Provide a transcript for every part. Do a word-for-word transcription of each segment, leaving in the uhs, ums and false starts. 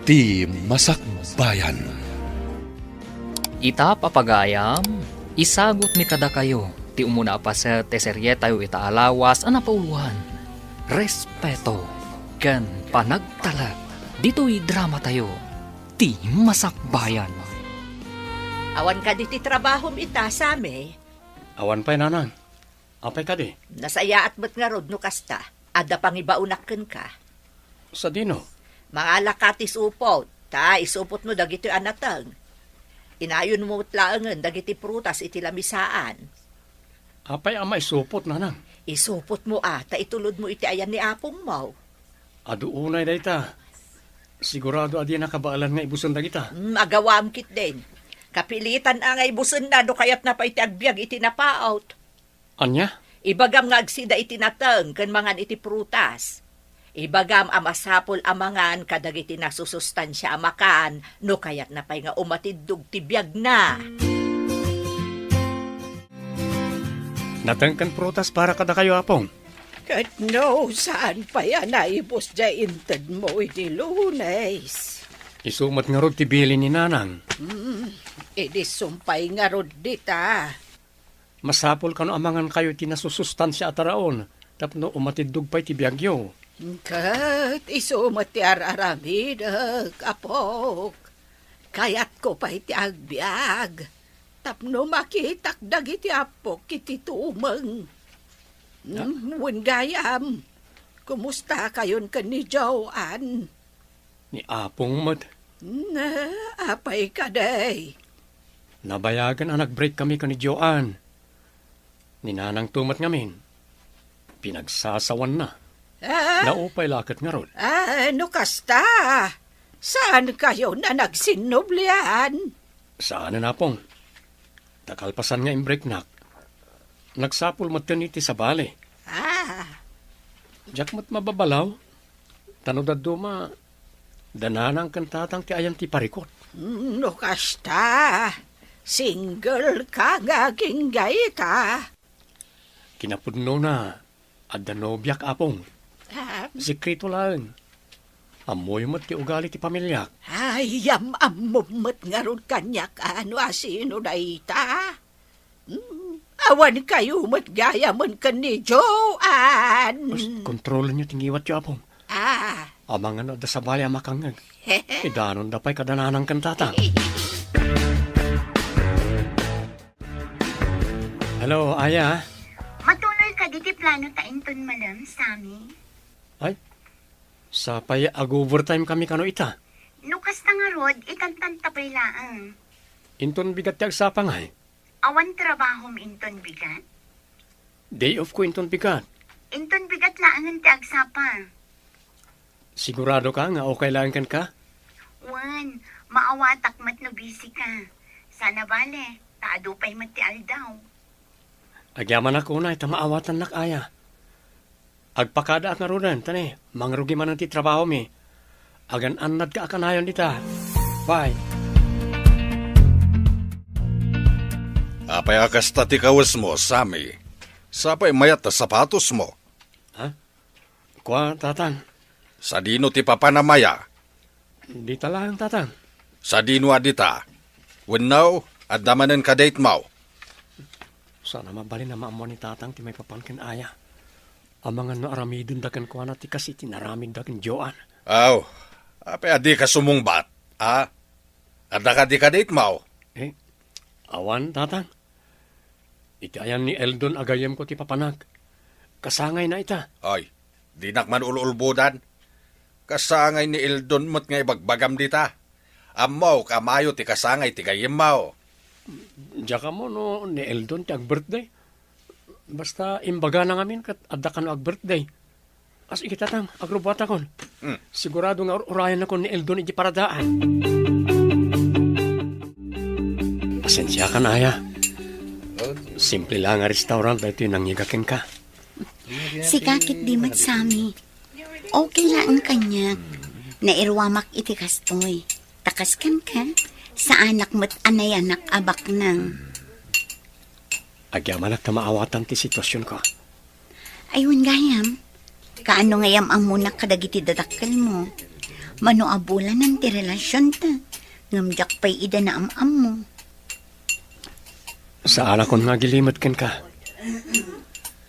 Ti Masakbayan. Ita, papagayam, isagutmi kadakayo ti umuna a paset ti serietayo ita a lawas a napauloan, respeto ken panagtalek ditoy dramatayo, Ti Masakbayan. Awan kadi ti trabahom ita, Sammy? Awan pay, Nanang. Apay kadi? Nasayaat met ngarud no kasta. Adda pangibaonak kenka. Sadino? Mangalaka ti supot, ta isupotmo dagitoy a nateng. Inayonmo met laengen dagiti prutas iti lamisaan. Apay a maisupot, Nanang? Isupotmo a, ta itulodmo iti ayan ni apongmo. Adu unay dayta. Sigurado a dina kabaelan nga ibusen dagita. Hmm, agawam ketdin. Kapilitan a nga ibusenna no kayatna pay ti agbiag iti napaut. Ania? Ibagam nga agsida iti nateng ken mangan iti prutas. Ibagam a masapul a mangan kadagiti nasusustansia a makan no kayatna pay nga umatiddog ti biagna. Nateng ken prutas para kadakayo, Apong. Ket no saan pay a naibus diay intedmo idi Lunes? Isu met ngarud ti bilin ni Nanang. Hmm, idi sumpay ngarud dita. Masapul kano a mangankayo iti nasusustansia a taraon tapno umatiddog pay ti biagyo. Ket isu met ti ar-aramidek, apok. Kayatko pay ti agbiag tapno makitak dagiti appok iti tumeng. Ah? Hmm, wen gayam, kumusta kayon ken ni Joan? Ni Apong met. Na, apay kadi? Nabayagen a nag-break kami ken ni Joan. Ni Nanangto met ngamin, pinagsasawanna. Ah? Naupay la ket ngarud. Ah, no kasta, saan kayon a nagsinnublian? Saanen, Apong. Ta kalpasan nga imbreaknak, nagsapul metten iti sabali. Ah. Diak met mababalaw, ta no dadduma, da Nanang ken Tatang ti ayan ti parikut. Mm, no kasta, single ka nga agingga ita. Kinapudnona, adda nobiak, Apong. Ah. Sekreto laeng. Ammoyo met ti ugali ti pamiliak. Ay, am-ammom met ngarud kaniak, a, no asino dayta. Hmm, awan kayo met gayamen ken ni Joan. Bas, kontrolenyo ti ngiwatyo, Apong. Ah. Amangan no adda sabali a makangngeg, idanonda pay kada Nanang ken Tatang. Hello, Aya. Matuloy kadi ti plano ta inton malem, Sammy? Ay, sapay ag-overtime kami kano ita. No kasta ngarud, itantanta pay laeng. Inton bigat ti agsapa ngay? Awan trabahom inton bigat? Day off ko inton bigat. Inton bigat laengen ti agsapa. Sigurado ka nga okay laeng kenka? Wen, maawatak met no busy ka. Sana bale, ta adu pay met ti aldaw. Agyamanak unay ta maawatannak, Aya. Agpakadaak ngaruden, ta ne, mangrugi manen ti trabahomi. Agan-annadka a kanayon dita. Bye. Apay a kasta ti kawesmo, Sammy? Sapay mayat a sapatosmo. Ha? Kua, Tatang. Sadino ti papan a maya? Dita laeng, Tatang. Sadino a dita? Wenno, adda manen ka date mo? Saan a mabalin a maammuan ni Tatang ti maipapan ken Aya. Amangan no aramidenda kenkuana ti kas iti naramidda ken Joan. Aw, apay a dika sumungbat, a? Adda kadi ka date mo? Eh, awan, Tatang. Iti ayan ni Eldon a gayyemko ti papanak. Kasangayna ita. Ay, dinak man ul-ulbodan. Kasangay ni Eldon met nga ibagbagam dita. Ammok a mayo ti kasangay ti gayyemmo. Diak ammo no ni Eldon ti ag-birthday. Basta imbagana ngamin ket adda kano ag-birthday. As iti, Tatang, agrubuatakon. Hmm. Sigurado nga ur-urayannakon ni Eldon iti paradaan. Pasensiakan, Aya. Simple la nga restaurant daytoy nangiga kenka. Sika ket di met, Sammy. Okay laeng kaniak. Nairuamak iti kastoy. Ta kas kenka, saanak met a nayanak a baknang. Agyamanak ta maawatan ti situasionko. Ay, wen gayam, kaano nga yam-ammonak kadagiti dadakkelmo? Mano a bulanen ti relasionta, ngem diak pay ida naam-ammo. Saanakon nga agilimed kenka.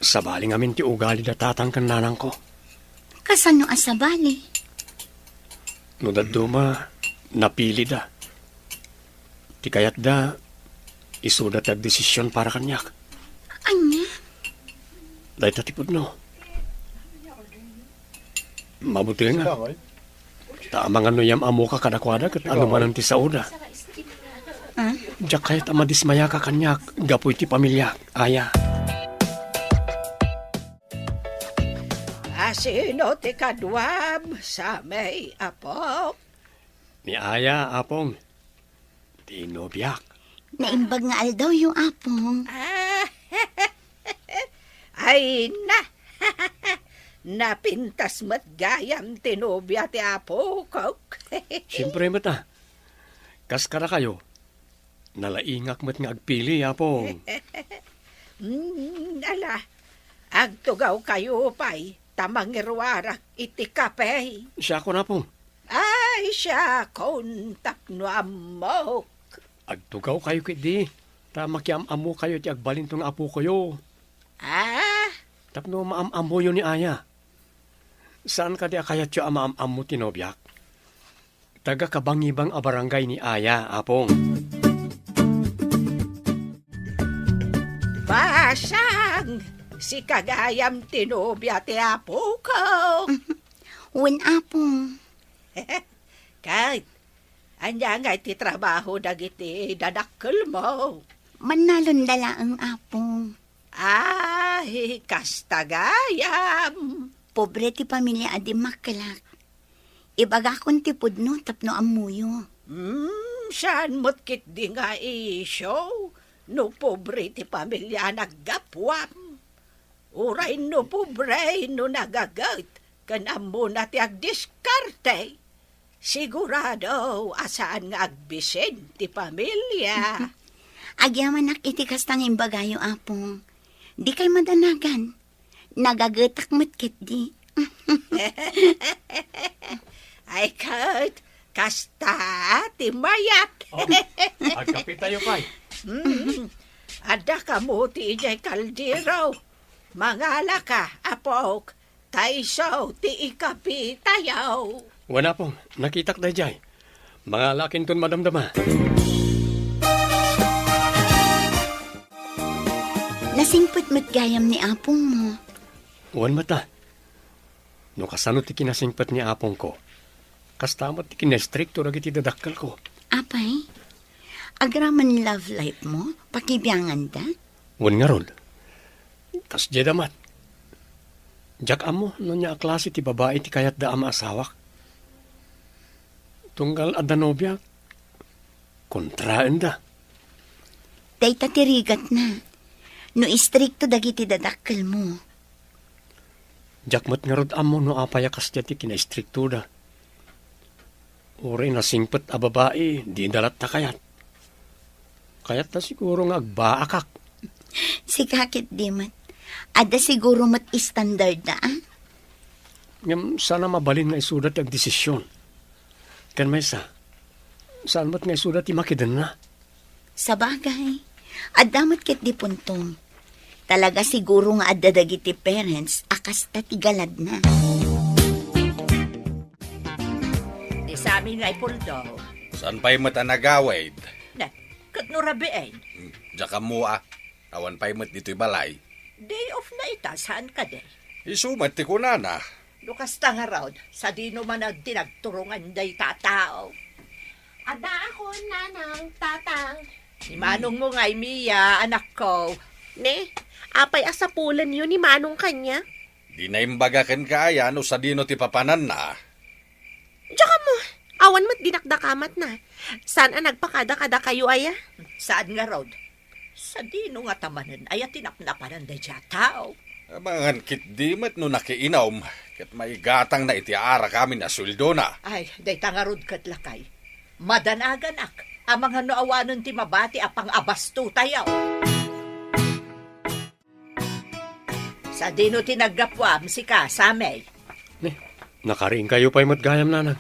Sabali ngamin ti ugali da tatang ken nanangko. Kasano a sabali? No dadduma, napilida. Ti kayatda, isuda ti agdesision para kaniak. Ania? Dayta ti pudno. Mabuti nga. Ta amangan no yam-ammoka kadakuada ket ano manen ti saoda. Ah? Diak kayat a madismayaka kaniak gapu iti pamiliak, Aya. Asino ti kaduam, Sammy, apo? Ni Aya, Apong. Ti nobiak. Naimbag nga aldawyo, Apong. Ah, ay na! Napintas met gayam ti nobia ti apokok. Siempre met a. Kas kadakayo, nalaingak met nga agpili, Apong. Mm, ala, agtugawkayo pay ta mangiruarak iti kape. Siakon, Apong. Ay, siakon, tapno ammok. Agtugawkayo ketdi, ta makiam-ammokayo ti agbalinto nga apokoyo. Ah? Tapno maam-ammoyo ni Aya. Saan kadi a kayatyo a maam-ammo ti nobiak? Taga-Kabangibang a barangay ni Aya, Apong. Basang, sika gayam ti nobia ti apokok. Wen, Apong. Ket, ania ngay ti trabaho dagiti dadakkelmo? Mannalonda laeng, Apong. Ay, kasta gayam. Pobre ti pamilia a dimmakkelak. Ibagakon ti pudno tapno ammoyo. Hmm, saan met ketdi nga isyu no pobre ti pamilia a naggapuam? Uray no pobre no nagaget ken ammona ti agdiskarte, sigurado a saan nga agbisin ti pamilia. Agyamanak iti kasta nga imbagayo, Apong. Dikay madanagan. Nagagetak met ketdi. Ay, ket, kasta ti mayat. Oh, agkapitayo pay. Mm. Adda kamo ti idiay kaldero. Mangalaka, apok, ta isu ti ikapitayo. Wen, Apong, nakitak daydiay. Mangalakinton madamdama. Nasingpet met gayam ni apongmo. Wen met a. No kasano ti kinasingpet ni apongko, kasta met ti kinaistrikto dagiti dadakkelko. Apay, agraman love life mo, pakibianganda? Wen ngarud, kasdiay da met. Diak ammo no ania a klase ti babai ti kayatda a maasawak. Tunggal adda nobiak, kontraenda. Dayta ti rigatna. No istrikto dagiti dadakkelmo. Diak met ngarud ammo no apay a kasdiay ti kinaistriktoda. Uray nasingpet a babai, dida latta kayat. Kayatda siguro nga agbaakak. Sika ketdi met. Adda siguro met standardda, a? Ngem saan a mabalin nga isuda ti agdesision. Ken maysa, saan met nga isuda ti makidenna. Sabagay, adda met ketdi puntom. Talaga siguro nga adda dagiti parents a kasta ti galadna. Ni Sammy nga ipuldo. Saan pay met a nagawid? Ne, ket no rabiin? Hmm, diak ammo a. Awan pay met ditoy balay. Day off na ita, saan kadi? Isu met ti kunana. No kasta ngarud, sadino man ti nagturongan dayta a tao? Addaakon, Nanang, Tatang. Ni manongmo ngay, Mia, anakko. Ne, apay a sapulenyo ni Manong kaniak? Di naimbaga kenka aya no sadino ti papananna? Diak ammo, awan met dinakdakamatna. Saan a nagpakada kadakayo aya? Saan ngarud? Sadino ngata manen aya ti napnapanan daydiay a tao? Amangan ketdi met no nakiinum, ket maigatangna iti arak amin a sueldona. Ay, dayta ngarud ket lakay. Madanaganak, amangan no awanen ti mabati a pangabastotayo. Sadino ti naggapuam, sika, Sammy? Ne, nakariingkayo pay met gayam, Nanang.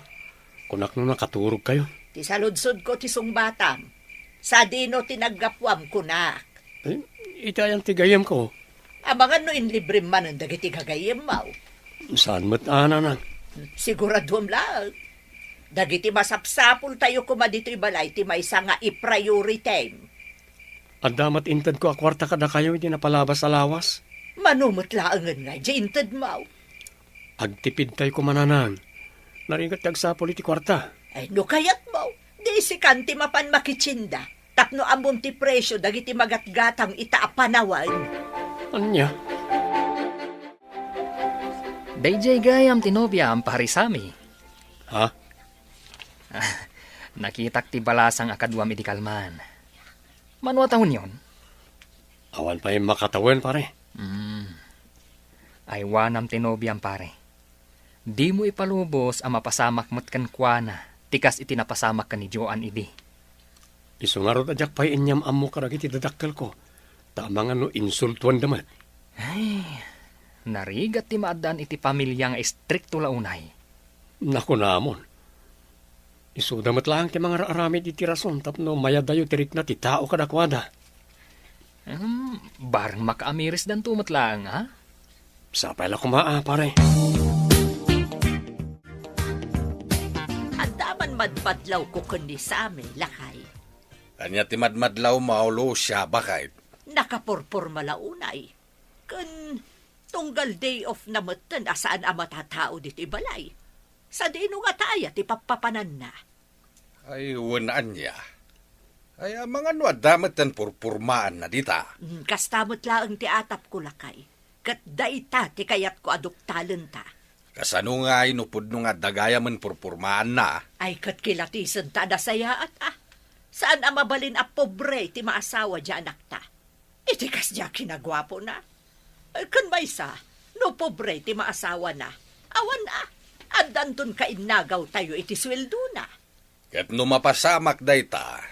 Kunak no nakaturogkayo. Ti saludsodko ti sungbatam. Sadino ti naggapuam, kunak? Eh, iti ayan ti gayyemko? Amangan no inlibrem manen dagiti gagayyemmo. Saan met a, nanang? Siguraduem laeng. Dagiti masapsapultayo koma ditoy balay ti maysa nga i-priority. Adda met intedko a kuarta kadakayo iti napalabas a lawas. Mano met laengen nga idiay intedmo? Agtipidtayo koma, nanang. Narigat ti agsapul iti kuarta. Ay, no kayatmo, di sikan ti mapan makitienda. Tapno ammom ti presio dagiti magatgatang ita a panawen. Ania? Daydiay gayam ti nobiam, Pare Sammy. Ha? Nakitak ti balasang a kaduam idi kalman. Mano a tawenyon? Awan pay makatawen, pare. Hmm. Aywanam ti nobiam, pare. Dimo ipalubos a mapasamak met kenkuana ti kas iti napasamak ken ni Joan idi. Isu ngarud a diak pay inyam-ammo kadagiti dadakkelko, ta amangan no insultuanda met. Ay, narigat ti maaddaan iti pamilia nga istrikto la unay. Nakunamon. Isuda met laeng ti mangar-aramid iti rason tapno mayadayo ti rikna ti tao kadakuada. Hmm, bareng makaamirisdanto met laeng, a? Sapay la koma, a, pare. Adda man madmadlawko ken ni Sammy, lakay. Ania ti madmadlawmo, Lucia, baket? Nakapurporma la unay. Ken tunggal day off na metten a saan a matatao ditoy balay. Sadino ngata aya ti pappapananna? Ay, wen ania. Ay, amangan no adda metten purpurmaanna dita. Mm, kasta met laeng ti atapko, lakay. Ket dayta ti kayatko a duktalenta. Kasano ngay no pudno nga adda gayamen purpurmaanna? Ay, ket kilatisenta a nasayaat, a. Saan a mabalin a pobre ti maasawa diay anakta. Iti kasdiay a kinaguapona. Eh, ken maysa, no pobre ti maasawana, awan a, addanton kainnagawtayo iti sueldona. Ket no mapasamak dayta,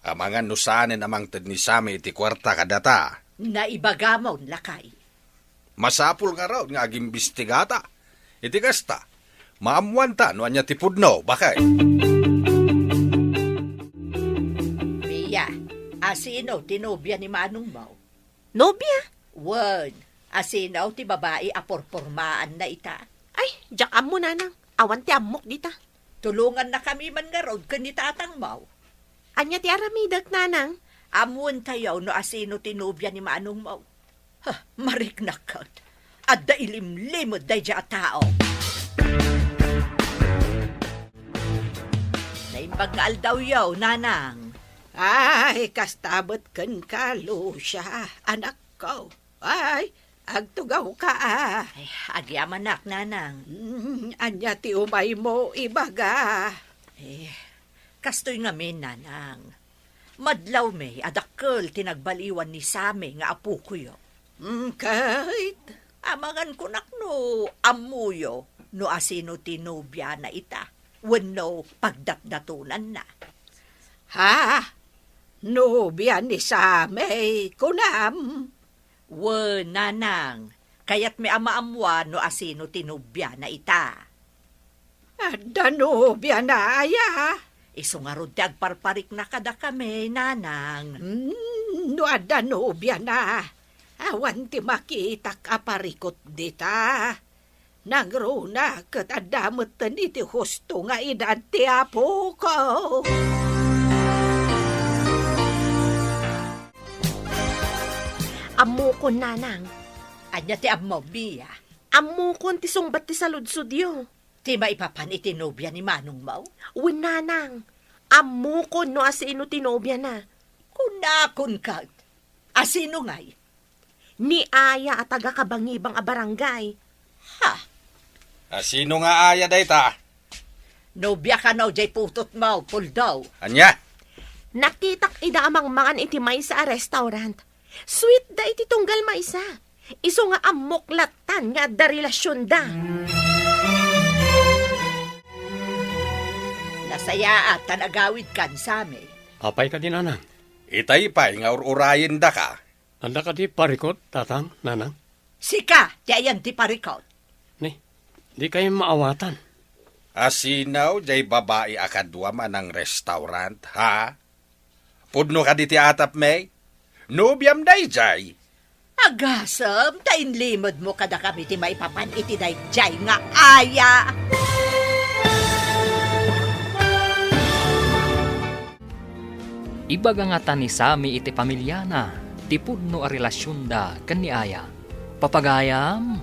amangan no saanen a mangted ni Sammy iti kuarta kadata. Naibagamon, lakay. Masapul ngarud nga agimbistigata. Iti kasta, maammoanta no ania ti pudno, baket. Pia, asino ti nobia ni manongmo? Nobia? Wen, asino ti babai a purpurmaanna ita? Ay, diak ammo, nanang. Awan ti ammok dita. Tulongannakami man ngarud ken ni tatangmo. Ania ti aramidek, nanang? Ammoentayo no asino ti nobia ni manongmo. Ha, mariknak ket. Adda ilimlimed daydiay a tao. Naimbag nga aldawyo, nanang. Ay, kasta met kenka, Lucia, anakko. Ay, agtugawka, a. Ay, agyamanak, nanang. Mm, ania ti umaymo ibaga? Eh, kastoy ngamin, nanang. Madlawmi a dakkel ti nagbaliwan ni Sammy nga apokoyo. Mm, ket? Amangan kunak no ammoyo no asino ti nobiana ita, wenno pagdatdatonanna. Ha? Nobia ni Sammy, kunam? Wen, nanang, kayatmi a maammoan no asino ti nobiana ita. Adda nobiana aya? Isu ngarud ti agparparikna kadakami, nanang. Hmm, no adda nobiana, awan ti makitak a parikut dita. Nangruna ket adda metten iti husto nga edad ti apoko. Ammokon, nanang. Ania ti ammom, Mia? Ammokon ti sungbat ti saludsodyo. Ti maipapan iti nobia ni manongmo? Wen, nanang. Ammokon no asino ti nobiana. Kunakon ket. Asino ngay? Ni Aya a taga-Kabangibang a barangay. Ha? Asino nga Aya dayta? Nobia kano jay putotmo, Puldo? Ania? Nakitak ida a mangmangan iti maysa a restaurant. Sweet da iti tunggal maysa. Isu nga ammok lattan nga adda relasionda. Nasayaat ta nagawidkan, Sammy. Apay kadi, nanang? Itay pay nga ur-urayendaka. Adda kadi parikut, tatang, nanang? Sika ti ayan ti parikut. Ni, dikay maawatan. Asino jay babai a kaduam a nang-restaurant, ha? Pudno kadi ti atapmi? Nobiam dayjay? Agasem, ta inlimedmo kadakami ti maipapan iti dayjay nga aya. Ibaga ngata ni Sami iti pamiliana ti pudno a relasionda ken ni Aya. Papagayam,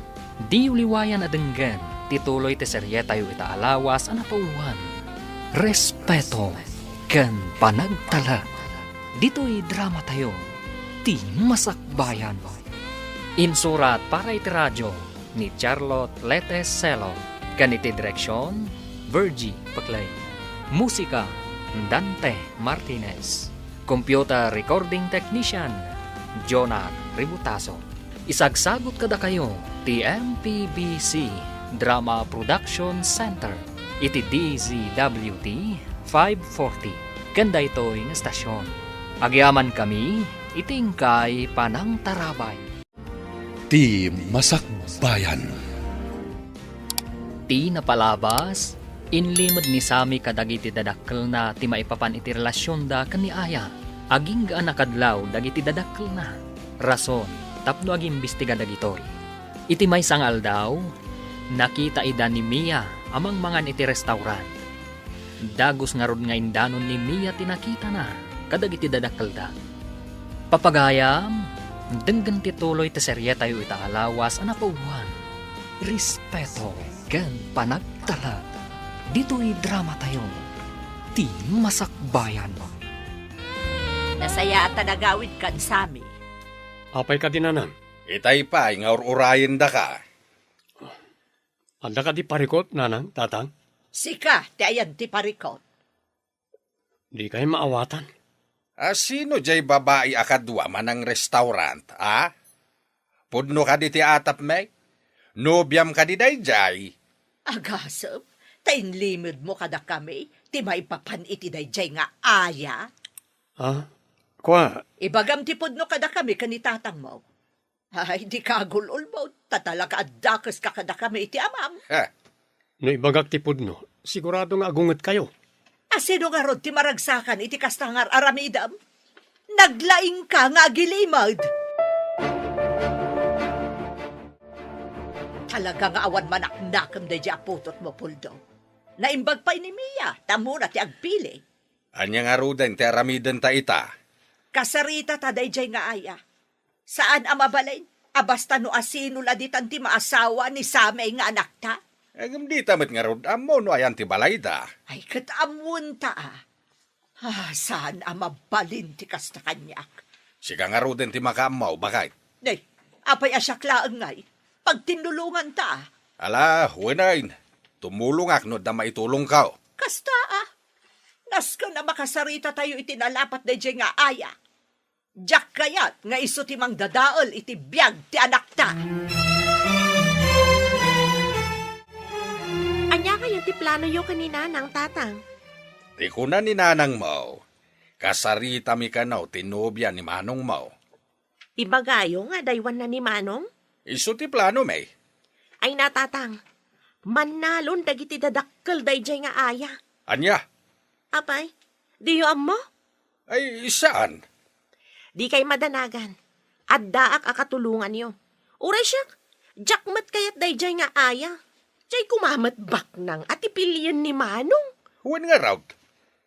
diyo liwayan a denggen ti tuloy ti serietayo ita a lawas a napauluan, Respeto ken Panagtalek. Ditoy dramatayo, Ti Masakbayan. Insurat para iti radio ni Charlotte Lete Selo, ken iti direksion, Virgie Peclay. Musika, Dante Martinez. Computer recording technician, Jonah Ributaso. Isagsagut kadakayo ti M P B C Drama Production Center iti D Z W T five forty ken daytoy nga estasion. Agyamankami iti inkay panangtarabay. Ti Masakbayan. Ti napalabas, inlimed ni Sami kadagiti dadakkelna ti maipapan iti relasionda ken ni Aya. Agingga a nakadlaw dagiti dadakkelna. Rason tapno agimbestiga dagitoy. Iti maysa nga aldaw, nakita ida ni Mia a mangmangan iti restaurant. Dagus ngarud nga indanon ni Mia ti nakitana kadagiti dadakkelda. Papagayam, denggen ti tuloy ti serietayo ita a lawas a napauluan, Respeto ken Panagtalek. Ditoy dramatayo, Ti Masakbayan. Nasayaat a nagawidkan, Sami. Apay kadi, Nanang? Itay pay nga ur-urayendaka. Adda kadi parikut, Nanang, Tatang? Sika ti ayan ti parikut. Dikay maawatan. A, sino jay babai a kaduam a nang-restaurant, a? Pudno kadi ti atapmi? Nobiam kadi dayjay? Agasem, ta inlimedmo kadakami ti maipapan iti dayjay nga aya. A? Kua? Ibagam ti pudno kadakami ken ni tatangmo. Ay, dika agul-ulbod, ta talaga addakeska kadakami iti amam. Ha? No ibagak ti pudno, sigurado nga agungetkayo. A, sino ngarud ti maragsakan iti kasta nga ar-aramidem? Naglaingka nga agilimed. Talaga nga awan manaknakem daydi a putotmo, Puldo. Naimbag pay ni Mia, ta ammona ti agpili. Ania ngaruden ti aramidenta ita? Kasaritata daydiay nga aya. Saan a mabalin a basta no asino la ditan ti maasawa ni Samay nga anakta. Ngem dita met ngarud ammo no ayan ti balayda. Ay, ket ammonta a. Ah, saan a mabalin ti kasta kaniak. Sika ngaruden ti makaammo, baket. Nay, apay a siak laeng ngay? Pagtinnulonganta a. Ala, wen, tumulongak no adda maitulongko. Kasta a. Nasken a makasaritatayo iti nalapat daydiay nga aya. Diak kayat nga isu ti mangdadael iti biag ti anakta. Ania kayat ti planoyo ken ni Nanang, Tatang? Ti kuna ni Nanangmo, kasaritami kano ti nobia ni Manongmo. Ibagayo nga adda aywanna ni Manong? Isu ti planomi. Ay na, Tatang. Mannalon dagiti dadakkel daydiay nga aya. Ania? Apay, diyo ammo? Ay, saan. Dikay madanagan. Addaak a katulonganyo. Uray siak, diak met kayat daydiay nga aya. Diay koma met baknang a ti pilien ni Manong. Wen ngarud,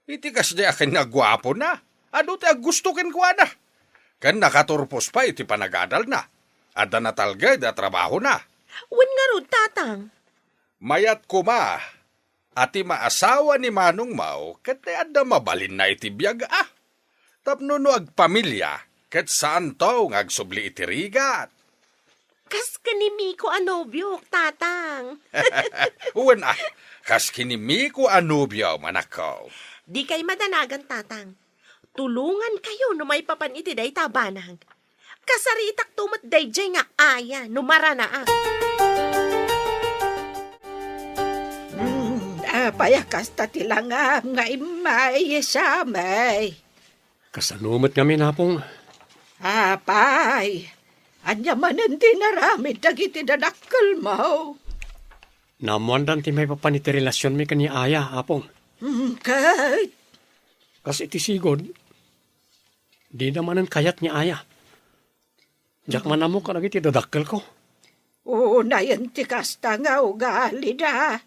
iti kasdiay a ken nga guapona, adu ti aggusto kenkuana. Ken nakaturpos pay iti panagadalna. Adda natalged a trabahona. Wen ngarud, Tatang. Mayat koma a ti maasawa ni Manongmo ket ti adda mabalinna iti biag a. Tapno no agpamilia, ket saanto nga agsubli iti rigat. Kas ken ni Miko a nobiok, Tatang. Wen a, kas ken ni Miko a nobiom, anakko. Dikay madanagan, Tatang. Tulongankayo no maipapan iti dayta a banag. Kasaritakto met daydiay nga aya no maranaak. Hmm, apay a kasta ti langam nga immay, Samay? Kasano met ngamin, Apong? Apay, ania manen ti inaramid dagiti dadakkelmo? Naammoandan ti maipapan iti relasionmi ken ni Aya, Apong. Mm, ket? Kas iti sigud, dida manen kayat ni Aya. Diak man ammo kadagiti dadakkelko. Unayen ti kasta nga ugalida.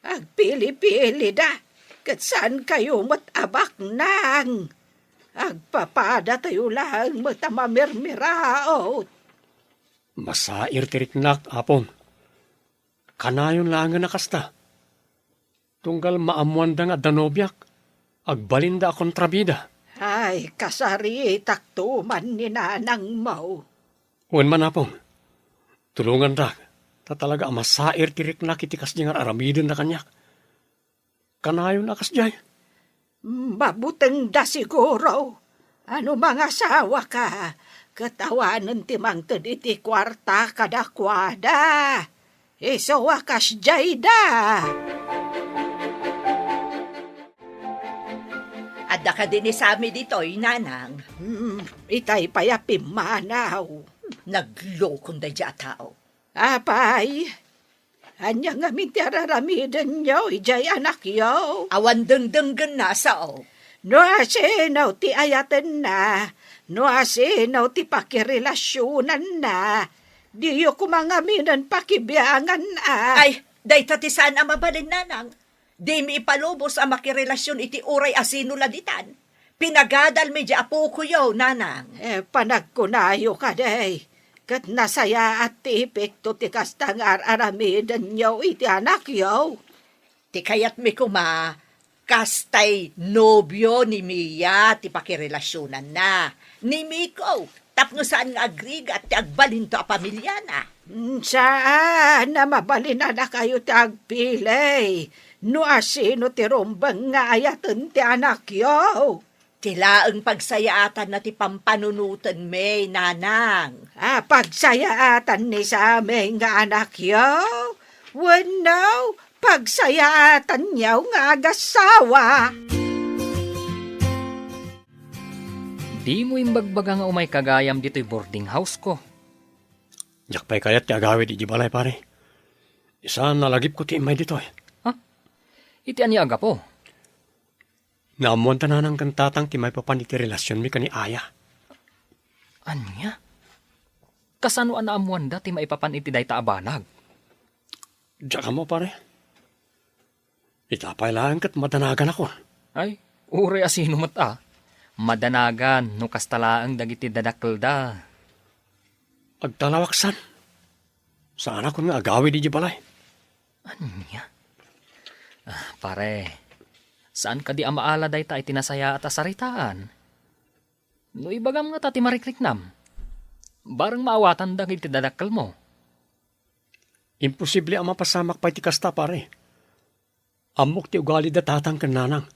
Agpili-pilida, ket saan kayo met a baknang. Agpapadatayo laeng met a mamirmiraot. Masair ti riknak, Apong. Kanayon laengen a kasta. Tunggal maammoanda nga adda nobiak, agbalinda a kontrabida. Ay, kasaritakto man ni nanangmo. Wen man, Apong, tulongandak, ta talaga a masair ti riknak iti kasdi nga ar-aramidenna kaniak. Kanayon a kasdiay. Mabutengda siguro. Ano mangasawaka, ket awanen ti mangted iti kuarta kadakuada. Isu a kasdiay da. Adda kadi ni Sammy ditoy, nanang? Hmm, itay pay a pimmanaw. Naglokon daydiay a tao. Apay, ania ngamin ti ar-aramidenyo idiay anakyo? Awan dengdenggenna, sao. No asino ti ayatenna, no asino ti pakirelasionanna, diyo koma ngaminen pakibiangan a. Ay, dayta ti saan a mabalin, nanang. Dimi ipalubos a makirelasion iti uray asino la ditan. Pinagadalmi di apokoyo, nanang. Eh, panagkunayo kadi, ket nasayaat ti epekto ti kasta nga ar-aramidenyo iti anakyo. Ti kayatmi koma, kastay nobio ni Mia ti pakirelasionanna. Ni Miko, tapno saan nga agrigat ti agbalinto a pamiliana. Mm, saan a mabalin a dakayo ti agpili no asino ti rumbeng nga ayaten ti anakyo. Ti laeng pagsayaatanna ti pampanunotenmi, nanang. A, pagsayaatan ni Sammy nga anakyo? Wenno, pagsayaatanyo nga agasawa? Dimo imbagbaga nga umayka gayam ditoy boarding house ko. Diak pay kayat ti agawid idiay balay, pare. Saan a lagipko ti immay ditoy. Ha? Iti ania a gapu? Naammoan ta nanang ken tatang ti maipapan iti relasionmi ken ni Aya. Ania? Kasano a naammoanda ti maipapan iti dayta a banag? Diak ammo, pare. Ita pay laeng ket madanaganakon. Ay, uray asino met a. Madanagan no kasta laeng dagiti dadakkelda. Agtalawak san. Saanakon nga agawid idiay balay. Ania? Ah, pare, saan kadi a maala dayta iti nasayaat a saritaan? No ibagam ngata ti marikriknam, bareng maawatan dagiti dadakkelmo. Imposible a mapasamak pay ti kasta, pare. Ammok ti ugalida tatang ken nanang.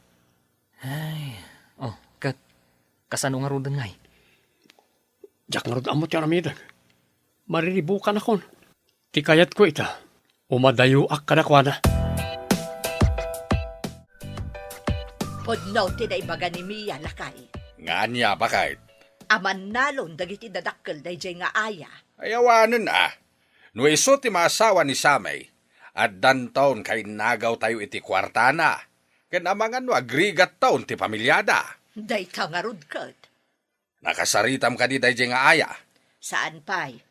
Ay, oh, ket kasano ngaruden ngay? Diak ngarud ammo ti aramidek. Mariribukanakon. Ti kayatko ita, umadayoak kadakuada. Pudno ti naibaga ni Mia, lakay. Nga ania, baket? A mannalon dagiti dadakkel daydiay nga Aya. Ay, awanen a. No isu ti maasawa ni Sammy, addanton kainnagawtayo iti kuartana, ken amangan no agrigatton ti pamiliada. Dayta ngarud ket. Nakasaritam kadi daydiay nga Aya? Saan pay.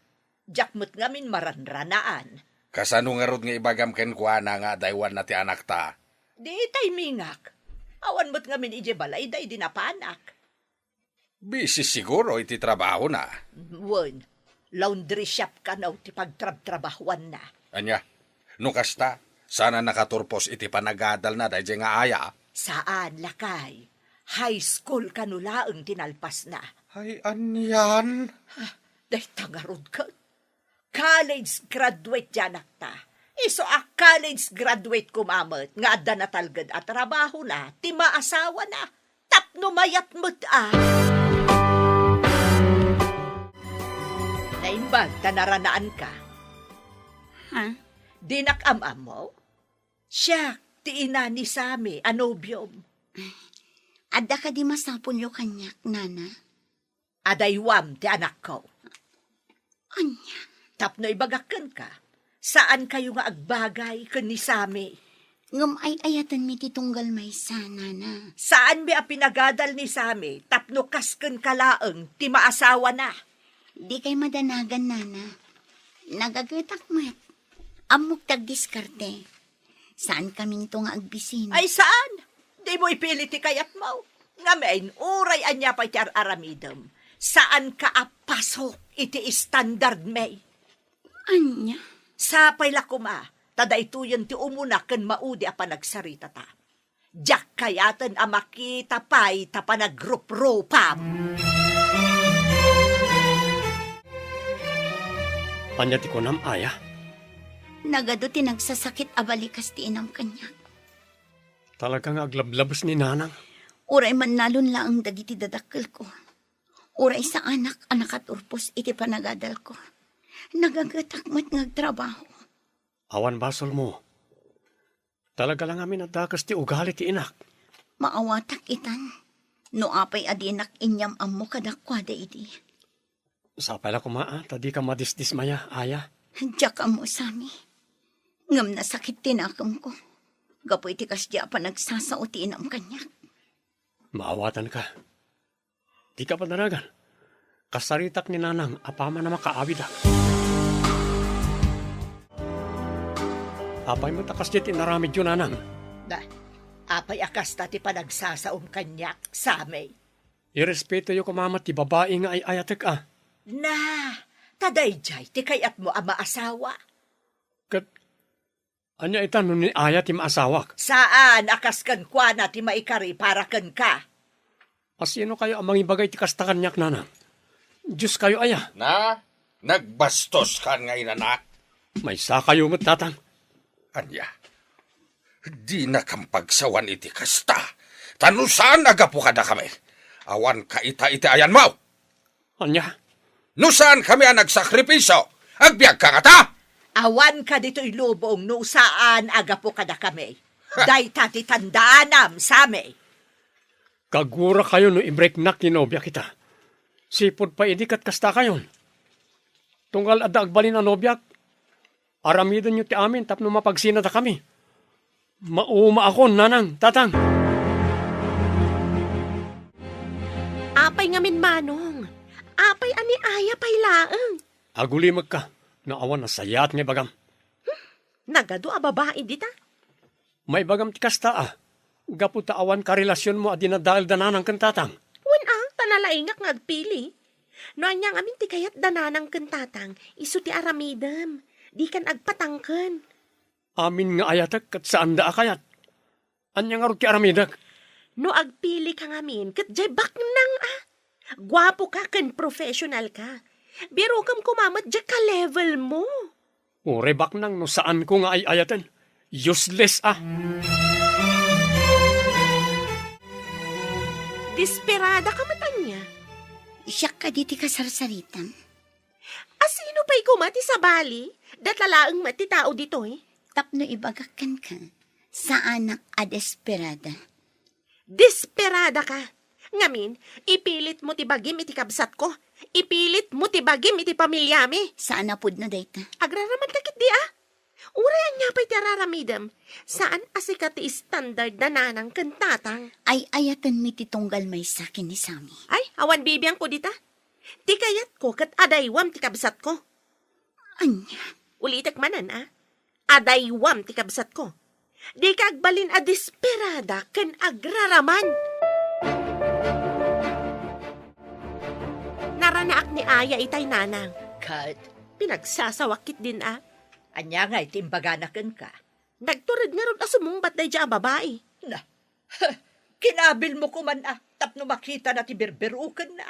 Diak met ngamin maranranaan. Kasano ngarud nga ibagam kenkuana nga adaywanna ti anakta? Di itay mingak. Awan met ngamin idiay balay daydi napanak. Busy siguro iti trabahona. Wen, laundry shop kano ti pagtrabtrabahuanna. Ania? No kasta, saan a nakaturpos iti panagadalna daydiay nga Aya? Saan, lakay. High school kano laeng ti nalpasna. Ay, anian? Ah, dayta ngarud ket. College graduate ti anakta. Isu a college graduate koma met nga adda natalged a trabahona ti maasawana tapno mayat met a. Naimbag ta naranaanka. Ha? Dinak am-ammo? Siak ti ina ni Sammy a nobiom. Adda kadi masapulyo kaniak, Nana? Adaywam ti anakko. Ania? Tapno ibagak kenka, Saankayo nga agbagay ken ni Sami. Ngem ay-ayatenmi ti tunggal maysa, Nana. Saanmi a pinagadal ni Sami tapno kas kenka laeng ti maasawana. Dikay madanagan, Nana. Nagagetak met. Ammok ti agdiskarte. Saankaminto nga agbisina. Ay, saan? Dimo ipili ti kayatmo. Ngamin, uray ania pay ti ar-aramidem, saanka a pasok iti standardmi. Ania? Sapay la koma, ta daytoyen ti umuna ken maudi a panagsaritata. Diak kayaten a makita pay ta panagruprupam. Ania ti kunam, Aya? Nagadu ti nagsasakit a balikas ti inam kaniak. Talaga nga aglablabes ni Nanang. Uray mannalon laeng dagiti dadakkelko. Uray saanak a nakaturpos iti panagadalko. Nagagetak met nga agtrabaho. Awan basolmo. Talaga la ngamin a dakes ti ugali ti inak. Maawatak itan. No apay a dinak inyam-ammo kadakuada idi. Sapay la koma, a, ta dika madisdismaya, Aya. Diak ammo, Sami. Ngem nasakit ti nakemko. Gapu iti kasdi a panagsasao ti inam kaniak. Maawatanka. Dika padanagan. Kasaritak ni Nanang apaman a makaawidak. Apay met a kasdi ti inaramidyo, Nanang? Da, apay a kasta ti panagsasaom kaniak, Sami? Irespetoyo koma met ti babai nga ay-ayatek, a. Na, ta daydiay ti kayatmo a maasawa. Ket ania ita no ni Aya ti maasawak? Saan a kas kenkuana ti maikari para kenka. A, sinokayo a mangibaga iti kasta kaniak, Nanang? Dioskayo aya? Na, nagbastos kan nga inanak. Maysakayo met, Tatang. Ania? Dinakam pagsawan iti kasta. Ta no saan a gapu kadakami, awanka ita iti ayanmo. Ania? No saankami a nagsakripisio, agbiagka ngata? Awanka ditoy lubong no saan a gapu kadakami. Ha! Dayta ti tandaanam, Sami. Kagurakayo no ibreknak ti nobiak ita. Sipud pay idi ket kastakayon. Tunggal adda agbalin a nobiak, aramidenyo ti amin tapno mapagsinadakami. Maumaakon, Nanang, Tatang. Apay ngamin, Manong? Apay a ni Aya pay laeng? Agulimekka no awan nasayaat nga ibagam. Nagadu a babai dita? Maibagam ti kasta, a, gapu ta awan karelasionmo a dinadael da Nanang ken Tatang. Wen a, ta nalaingak nga agpili. No ania ngamin ti kayat da Nanang ken Tatang, isu ti aramidem. Dikan agpatangken. Amin nga ayatek ket saanda a kayat. Ania ngarud ti aramidek? No agpilika ngamin, ket diay baknang a. Guapoka ken professionalka. Birukem koma met diay ka-levelmo. Uray baknang no saanko nga ay-ayaten. Useless a. Desperadaka met ania? Siak kadi ti kasarsaritam. A, sino pay koma ti sabali? Data laeng met ti tao ditoy. Tapno ibagak kenka, saanak a desperada. Desperadaka! Ngamin, ipilitmo ti bagim iti kabsatko. Ipilitmo ti bagim iti pamiliami. Saan a pudno dayta. Agraramanka ketdi a? Uray ania pay ti araramidem, saan a sika ti standard da Nanang ken Tatang. Ay-ayatenmi ti tunggal maysa ken ni Sami. Ay, awan bibiangko dita. Ti kayatko ket adaywam ti kabsatko. Ania? Ulitek manen, a? Adaywam ti kabsatko. Dika agbalin a desperada ken agraraman. Naranaak ni Aya itay, Nanang. Ket? Pinagsasawak ketdin a. Ania ngay ti imbagana kenka? Nagtured ngarud a sumungbat daydiay a babai. Na, kinabilmo koman a tapno makitana ti berberukenna.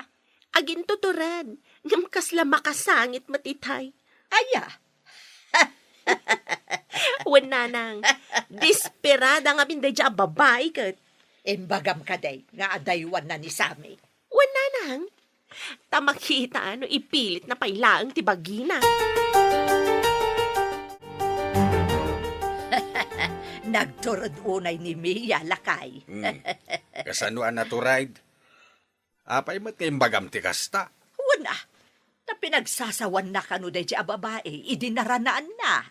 Agintutured, ngem kasla makasangit met itay. Aya? Wen, Nanang, desperada ngamin daydiay a babai ket. Imbagam kadi nga adaywanna ni Sami. Wen, Nanang, ta makita no ipilitna pay laeng ti bagina. Nagtured unay ni Mia, lakay. Hmm. Kasano a natured? Apay met nga imbagam ti kasta? Wen a, ta pinagsasawanna kano daydiay a babai idi naranaanna.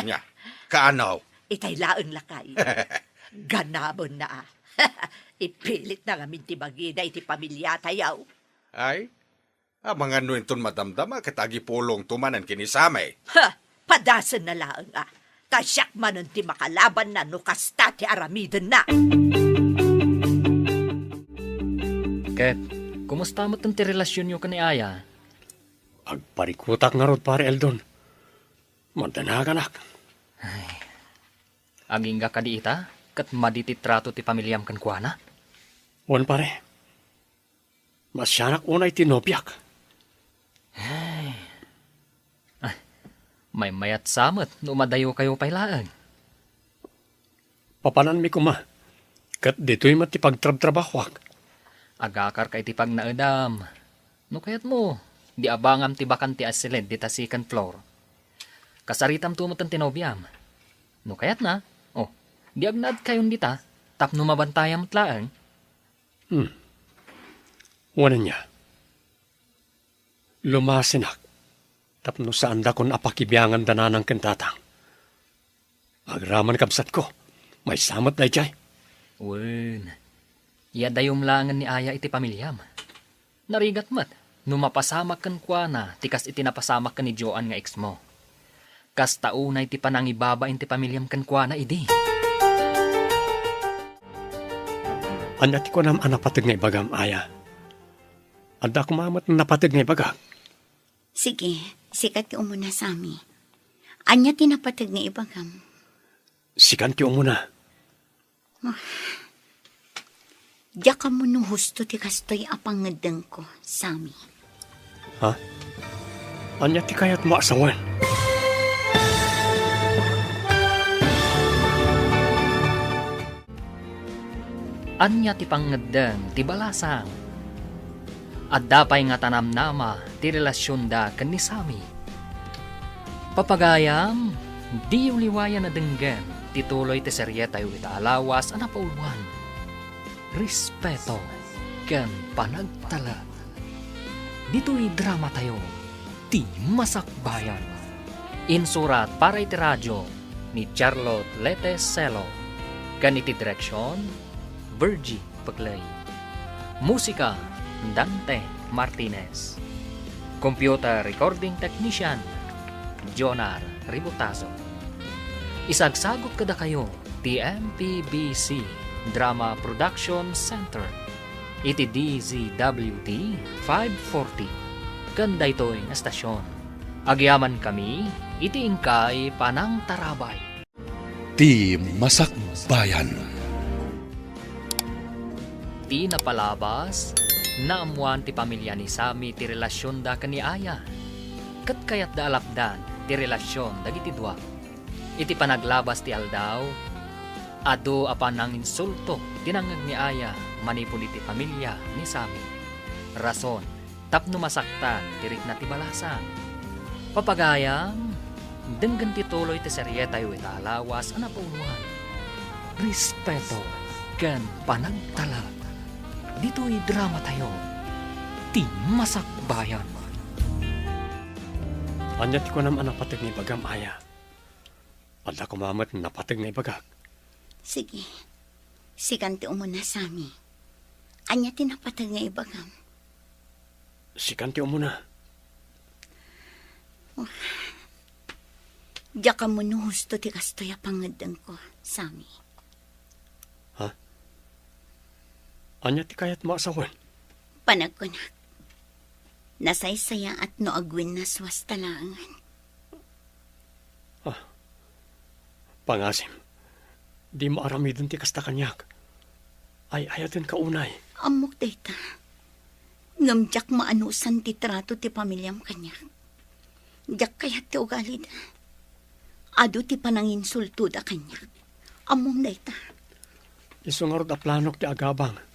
Nya, kaano? Itay laeng lakay. Ganabenna a. Ipilitna ngamin ti bagina iti pamiliatayo. Ay, amangan no inton madamdama ket agipulongto manen ken ni Sammy. Ha! Padasenna laeng a. Ta siak manen ti makalabanna no kasta ti aramidenna. Ket, kumusta met ti relasionyo ken ni Aya? Agparikutak ngarud, Pare Eldon. Mandanaganak. Ay. Agingga kadi ita, ket madi ti trato ti pamiliam kenkuana? Wen, pare. Masianak unay ti nobiak. Ay. Ah, maymayat sa met no madayokayo pay laeng. Papananmi koma, ket ditoy met ti pagtrabtrabahoak. Agakarka iti pagnaedam. No kayatmo, di abangam ti bakante a silid dita second floor. Kasaritamto met ti nobiam. No kayatna, o, di agnaedkayon dita, tapno mabantayam met laeng. Hmm. Wen ania? Lumasinak tapno saandakon a pakibiangan da nanang ken tatang. Agraman, kabsatko, maysa met daydiay. Wen, iadayom laengen ni Aya iti pamiliam. Narigat met no mapasamak kenkuana ti kas iti napasamak ken ni Joan nga exmo. Kasta unay ti panangibabain ti pamiliam kenkuana idi. Ania ti kunam a napateg nga ibagam, Aya? Adda koma met napateg nga ibagak. Sige, sika ti umuna, Sammy. Ania ti napateg nga ibagam? Sikan ti umuna. Diak ammo no husto ti kastoy a pangngeddengko, Sammy. Ha? Ania ti kayatmo a sawen? Ania ti pangngeddeng ti balasang? Adda pay nga tanamnama ti relasionda ken ni Sammy. Papagayam, diyo liwayan a denggen ti tuloy ti serietayo ita a lawas a napauluan, Respeto ken Panagtalek. Ditoy dramatayo, Ti Masakbayan. Insurat para iti radyo ni Charlotte Lete Celo, ken iti direksion, Virgie Peclay. Musika, Dante Martinez. Computer recording technician, Jonar Ributazo. Isagsagut kadakayo ti M P B C Drama Production Center iti D Z W T five forty ken daytoy nga estasion. Agyamankami iti inkay panangtarabay. Ti Masakbayan. Ti napalabas, naammoan ti pamilia ni Sammy ti relasionda ken ni Aya, ket kayatda a lapdan ti relasion dagiti dua. Iti panaglabas ti aldaw, adu a pananginsulto ti nangngeg ni Aya manipud iti pamilia ni Sammy. Rason tapno masaktan ti rikna ti balasang. Papagayam, denggen ti tuloy ti serietayo ita a lawas a napauluan, Respeto ken Panagtalek. Ditoy dramatayo, Ti Masakbayan. Ania ti kunam a napateg nga ibagam, Aya? Adda koma met napateg nga ibagak. Sige. Sikan ti umuna, Sammy. Ania ti napateg nga ibagam? Sikan ti umuna. Oh. Diak ammo no husto ti kastoy a pangngeddengko, Sammy. Ha? Ania ti kayatmo a sawen? Panagkunak, nasaysayaat no agwinnaswasta laengen. Ah, pangasim, dimo aramiden ti kasta kaniak. Ay-ayatenka unay. Ammok dayta. Ngem diak maanusan ti trato ti pamiliam kaniak. Diak kayat ti ugalida. Adu ti pananginsultoda kaniak. Ammom dayta. Isu ngarud a planok ti agabang.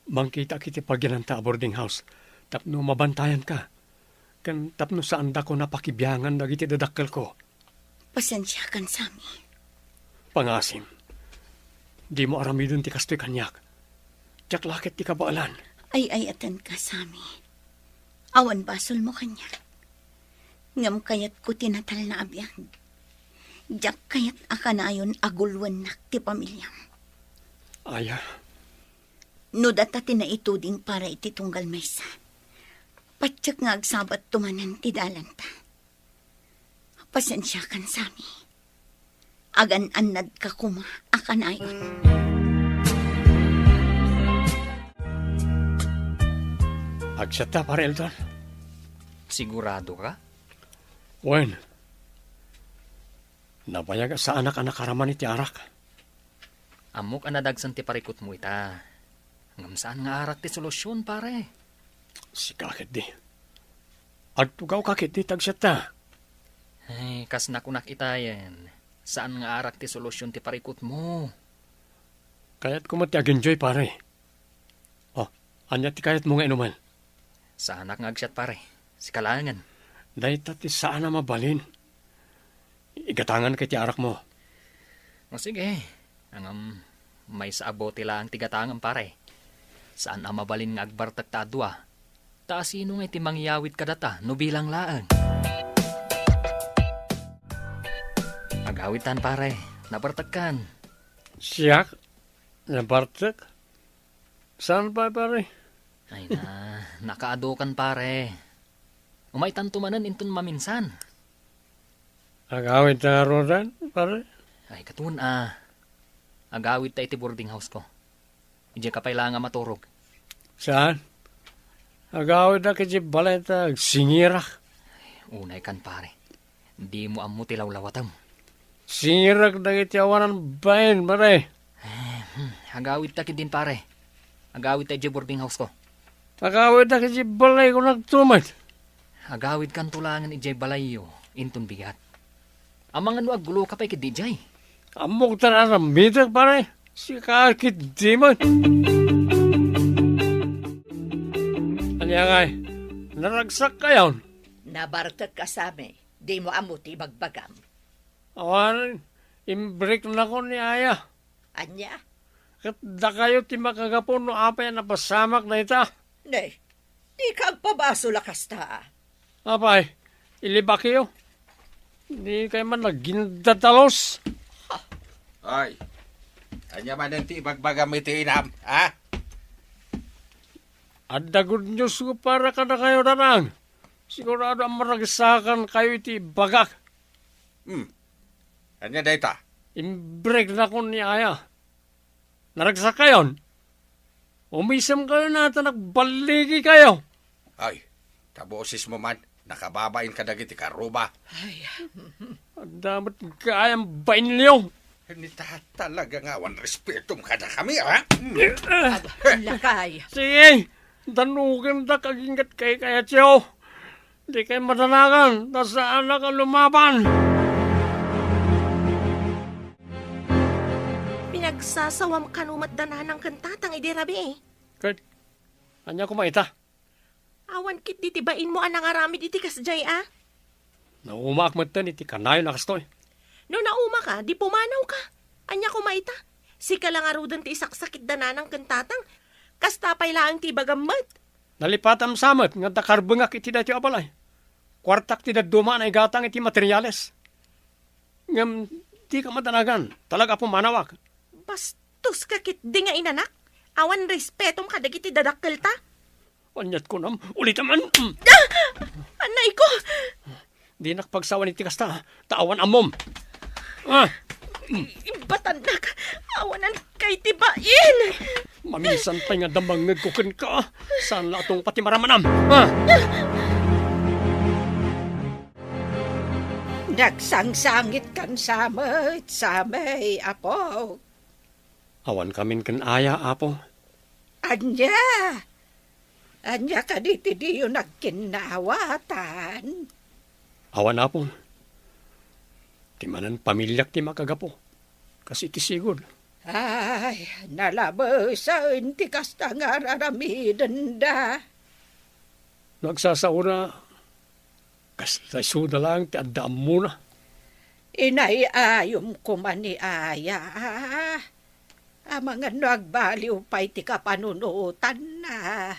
Mangkitak iti paginanta a boarding house tapno mabantayanka, ken tapno saandakon a pakibiangan dagiti dadakkelko. Pasensiakan, Sammy. Pangasim, dimo aramiden ti kastoy kaniak. Diak la ket ti kabaelan. Ay-ayatenka, Sammy. Awan basolmo kaniak. Ngem kayatko ti natalna a biag. Diak kayat a kanayon a gulwennak ti pamiliam. Aya. No data ti naituding para iti tunggal maysa, patiek nga agsabatto manen ti dalanta. Pasensiakan, Sami. Agan-annadka koma a kanayon. Agsatta, Pare Eldon. Sigurado ka? Wen. Nabayag a saanak a nakaraman iti arak. Ammok a nadagsen ti parikutmo ita. Ngem saan nga arak ti solusyon, pare. Sika ketdi. Agtugawka ketdi, tagsatta. Ay, kas nakunak itayen, saan nga arak ti solusyon ti parikutmo. Kayatko met ti agenjoy, pare. Oh, ania ti kayatmo nga inumen? Saanak nga agsiat, pare. Sika laengen. Dayta ti saan a mabalin. Igatanganka iti arakmo. O sige, ngem maysa a bote laeng ti gatangem, pare. Saan a mabalin nga agbartek ta a dua. Ta asino ngay ti mangyawid kadata no bilang laeng? Agawidtan, pare. Nabartekkan. Siak? Nabartek? Saan pay, pare? Ay na, nakaadukan, pare. Umaytanto manen inton maminsan. Agawidta ngaruden, pare? Ay, katon a. Agawidta iti boarding house ko. Idiay ka pay laeng a maturog. Saan? Agawidka iti balay ta agsingirak. Unaykan, pare. Dimo ammo ti lawlawatem. Singirak dagiti awanan bain, pare. Eh, hmm, agawidta ketdin, pare. Agawidta idiay boarding house ko. Agawidka iti balayko nagtumet. Agawidkanto laengen idiay balayyo, inton bigat. Amangan no agguloka pay ketdi idiay. Ammok ta aramidek, pare. Sika ketdi met. Ania ngay? Naragsak kayon? Nabartek ka, Sami. Dimo ammo ti ibagbagam. Awan, imbreknakon ni Aya. Ania? Ket dakayo ti makagapu no apay a napasamak dayta. Ne, dika agpabasol a kasta. Apay, ilibakyo. Dikay man nagindadalos. Ay, ania manen ti ibagbagam iti inam, ha? Adda good news ko para kadakayo, Danang. Sigurado a maragsakan kayo iti ibagak. Hmm. Ania dayta? Imbreknakon ni Aya. Naragsak kayon? Umisem kayo na ta nagballigi kayo. Ay, ta bosesmo man, nakababain kadagiti karuba. Ay. Adda met gayam bainyo. Ni ta talaga nga awan respetom kadakami, ha? Aba, lakay. Sige, danugendak aginggat kaykayatyo. Dikay madanagan, ta saanak a lumaban. Pinagsasawam kano met da nanang ken tatang idi rabii. Ket, ania koma ita? Awan ketdi ti bainmo a nangaramid iti kasdiay a? Naumaak metten iti kanayon a kastoy. No naumaka, di pumanawka. Ania koma ita? Sika la ngaruden ti isaksakit da nanang ken tatang. Kasta pay laeng ti ibagam met. Nalipatam sa met nga adda karbengak iti daytoy a balay. Kuartak ti dadduma a naigatang iti materiales. Ngem dika madanagan, talaga a pumanawak. Bastoska ketdi nga inanak. Awan respetom kadagiti dadakkelta. Aniat kunam, ulitam man. Ah! Anayko! Dinak pagsawan iti kasta, ta awan ammom. Ah! Ibatannak, awanan kay ti bain! Maminsan pay nga damangngegko kenka, saan la a tungpa ti maramanam. Ah! Nagsangsangit kan samay, samay, apo. Awan kamin ken aya, Apo. Ania? Ania kadi ti diyo nagkinnawatan? Awan, Apo. Ti manen pamiliak ti makagapu. Kas iti sigud. Ay, nalabesen ti kasta nga ar-aramidenda. No agsasaona, kasla isuda laeng ti adda ammona. Inay-ayom koma ni Aya. Amangan no agbaliw pay ti kapanunotanna.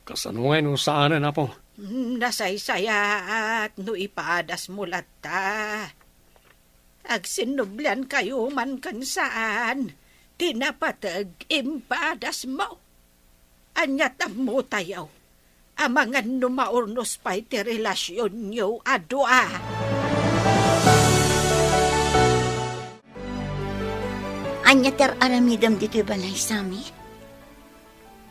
Kasano ngay no saanen, Apo? Mm, nasaysayaat no ipadasmo latta. Agsinnubliankayo man ken saan ti napateg imbadasmo. Ania ti ammotayo? Amangan no maurnos pay ti relasionyo a dua. Ania ti ar-aramidem ditoy balay, Sammy?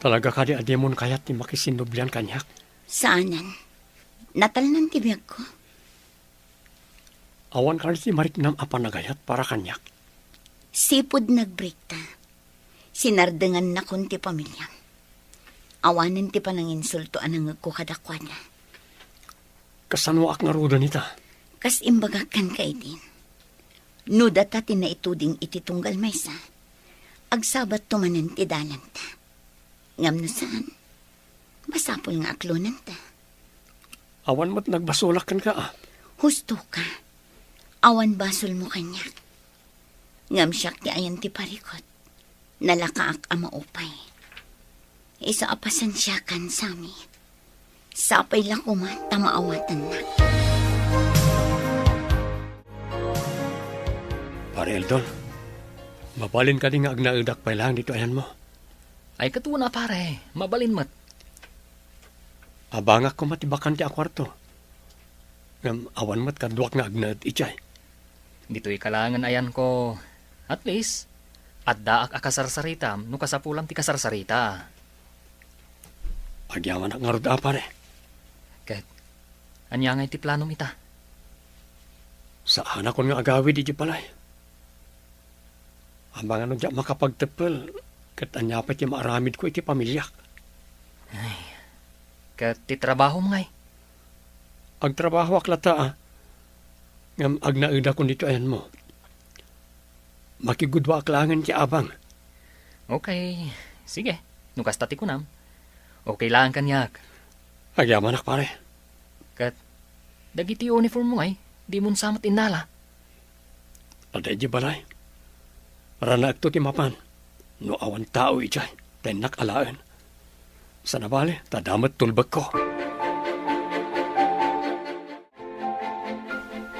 Talaga kadi a dimon kayat ti makisinnublian kaniak? Saanen. Natalnan ti biagko. Awan kadi ti mariknam a panagayat para kaniak? Sipud nagbreakta, sinardengannakon ti pamiliam. Awanen ti pananginsulto a nangngegko kadakuada. Kasanoak ngaruden ita? Kas imbagak kenka idi, no data ti naituding iti tunggal maysa, agsabatto manen ti dalanta. Ngem no saan, masapul nga aklonanta. Awan met nagbasolak kenka, a? Husto ka. Awan basolmo kaniak. Ngem siak ti ayan ti parikut. Nalakaak a maupay. Isu a pasensiakan, Sammy. Sapay la koma ta maawatannak. Pare Eldon, mabalin kadi nga agnaedak pay laeng ditoy ayanmo? Ay, ket wen a, pare, mabalin met. Abangak koma ti bakante a kuarto. Ngem awan met kaduak nga agnaed idiay. Ditoy ka laengen ayanko. At least, addaak a kasarsaritam no kasapulam ti kasarsarita. Agyamanak ngarud a, pare. Ket, ania ngay ti planom ita? Saanakon nga agawid idiay balay. Amangan no diak makapagteppel, ket ania pay ti maaramidko iti pamiliak? Ay, ket ti trabahom ngay? Agtrabahoak latta, a. Ngem agnaedakon ditoy ayanmo. Makigudwaak laengen ti abang. Okay, sige. No kasta ti kunam, okay laeng kaniak. Agyamanak, pare. Ket, dagiti uniform mo ngay, dimon sa met innala? Adda idiay balay. Ranaekto ti mapan. No awan tao idiay, ta innak alaen. Sana bale, ta adda met tulbekko.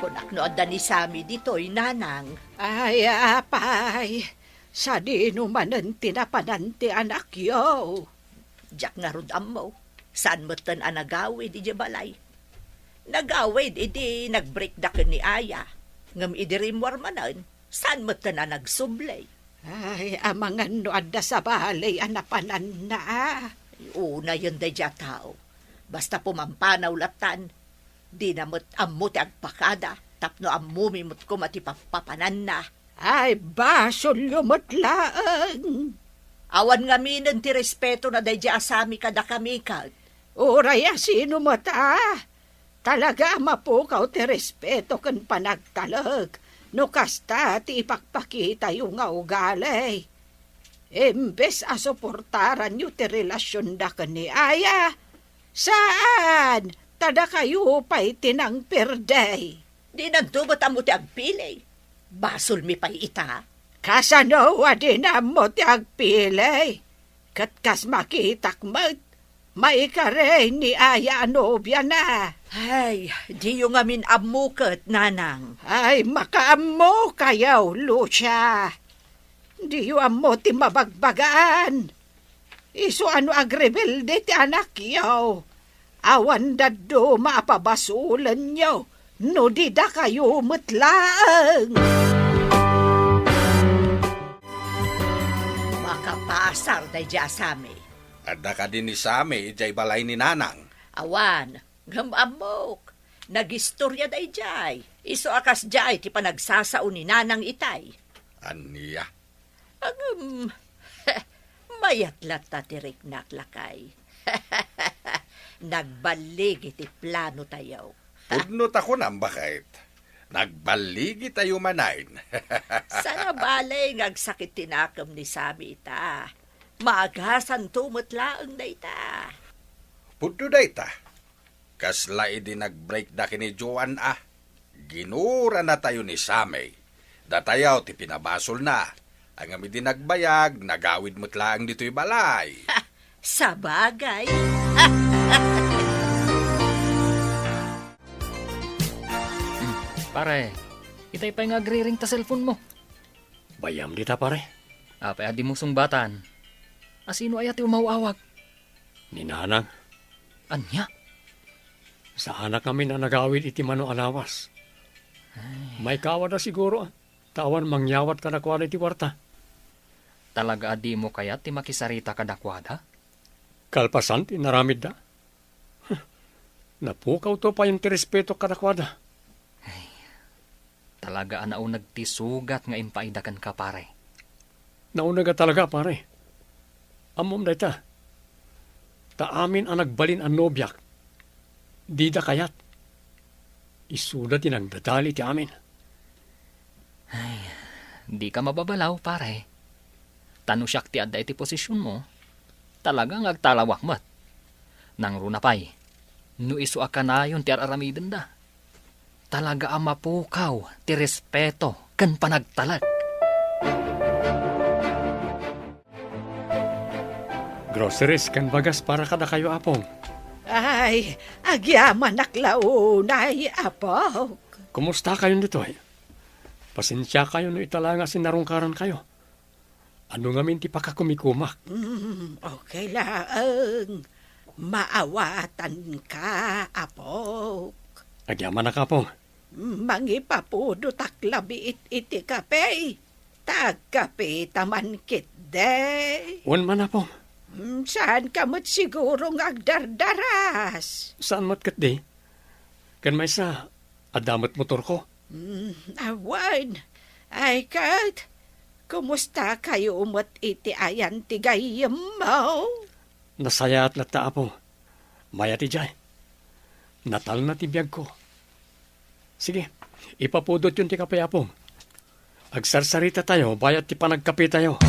Kunak no adda ni Sammy ditoy, nanang. Ay, apay, sadino manen ti napanan ti anakyo? Diak ngarud ammo. Saan metten a nagawid idiay balay. Nagawid idi nagbreakda ken ni Aya. Ngem idi rimmuar manen, saan metten a nagsubli. Ay, amangan no adda sabali a napananna. Unayen daydiay a tao. Basta pumampanaw lattan, dina met ammo ti agpakada tapno ammomi met koma ti pappapananna. Ay, basolyo met laeng. Awan ngaminen ti respetona daydiay a Sammy kadakami ket. Uray a sino met a, talaga a mapukaw ti respeto ken panagtalek no kasta ti ipakpakitayo nga ugali. Imbes a suportaranyo ti relasionda ken ni Aya, saan, ta dakayo pay ti nangperde. Dinanto met ammo ti agpili. Basolmi pay ita. Kasano a dina ammo ti agpili? Ket kas makitak met, maikari ni Aya a nobiana. Ay, diyo ngamin ammo ket, nanang. Ay, makaammokayo, Lucia. Diyo ammo ti mabagbagaan. Isu a no agrebelde ti anakyo, awan dadduma a pabasolenyo no di dakayo met laeng. Makapasar daydiay a Sammy. Adda kadi ni Sammy idiay balay ni nanang? Awan, ngem ammok. Nagistoria daydiay. Isu a kasdiay ti panagsasao ni nanang itay. Ania? Ngem, mayat latta ti riknak, lakay. Nagballigi ti planotayo. Pudno ta kunam, baket. Nagballigitayo manen. Sana bale nga agsakit ti nakem ni Sammy ita. Maagasanto met laeng dayta. Pudno dayta. Kasla idi nagbreakda ken ni Joan a, ginuranatayo ni Sammy. Datayo ti pinabasolna. Ngem idi nagbayag, nagawid met laeng ditoy balay. Sabagay. Pare, Itay pay nga agriring ta cellphone mo. Bayam dita, pare. Apay a dimo sungbatan? Asino aya ti umaw-awag? Ni Nanang. Ania? Saanak ngamin a nagawid iti mano a lawas. Ay. Maikawada siguro, ah. Ta awan mangyawat kadakuada iti kuarta. Talaga a dimo kayat ti makisarita kadakuada? Kalpasan ti naramidda. Napukawto payen ti respeto kadakuada. Ay, talaga a nauneg ti sugat nga impaayda kenka, pare. Nauneg a talaga, pare. Ammom dayta. Ta amin a nagbalin a nobiak, dida kayat. Isuda ti nagdadali ti amin. Ay, dika mababalaw, pare. Ta no siak ti adda iti posisionmo, talaga nga agtalawak met. Nangruna pay, no isu a kanayon ti ar-aramidenda, talaga a mapukaw ti respeto ken panagtalek. Groceries ken bagas para kadakayo, Apong. Ay, agyamanak la unay, Apok. Kumusta kayon ditoy? Pasensiakayo no ita la nga sinarungkarankayo. Adu ngamin ti pakakumikumak? Mm, okay laeng. Maawatanka, Apok. Agyamanak, Apong. Mangipapudotak labiit iti kape. Ta agkapeta man ketdi. Wen man, Apong. Mm, saanka met siguro nga agdardaras? Saan met ketdi. Ken maysa, adda met motorko. Mm, awan. Ay, ket, kumusta kayo met iti ayan ti gayyemmo? Nasayaat latta, Apo. Mayat idiay. Natalna ti biagko. Sige, ipapudotyon ti kape, Apo. Agsarsarita tayo, bayat ti panagkape tayo.